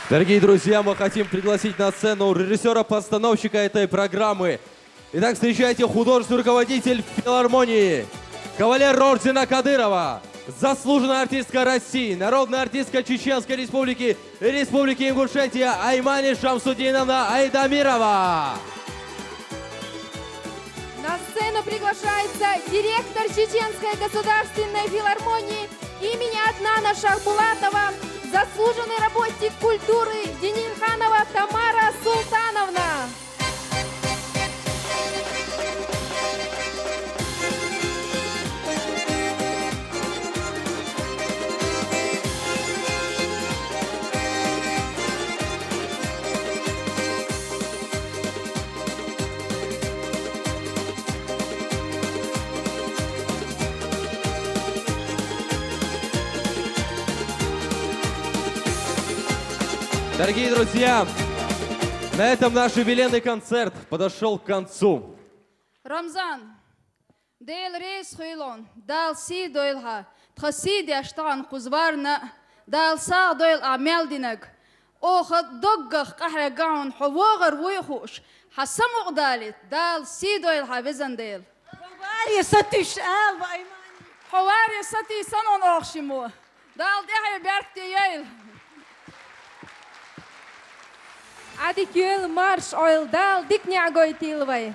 Дорогие друзья, мы хотим пригласить на сцену режиссера-постановщика этой программы. Итак, встречайте, художественный руководитель филармонии, кавалер ордена Кадырова, заслуженная артистка России, народная артистка Чеченской Республики и Республики Ингушетия Аймани Шамсудиновна Айдамирова. На сцену приглашается директор Чеченской государственной филармонии имени Аднана Шахбулатова, заслуженный работник культуры Денильханова Тамара Султановна. Дорогие друзья, на этом наш юбилейный концерт подошёл к концу. Рамзан, Дела реза хуьлда, Дала сий дойла хьа, тха сий деш тахан кхуза варна, Дала сагӀа дойла ахь мел динарг. Оха доггах къахьегна хьо вогӀур вуй хууш, хьан самукъадалийта, Дала сий дойла хьа, везан Дела. Варе сатуьйсуш ала вай. Хьо варе сатийсанон охши мо. Дала тӀехье беркате йойла. Ӏадика йойла марш, Ӏойла, Дала дика неӀ гойтийла вай.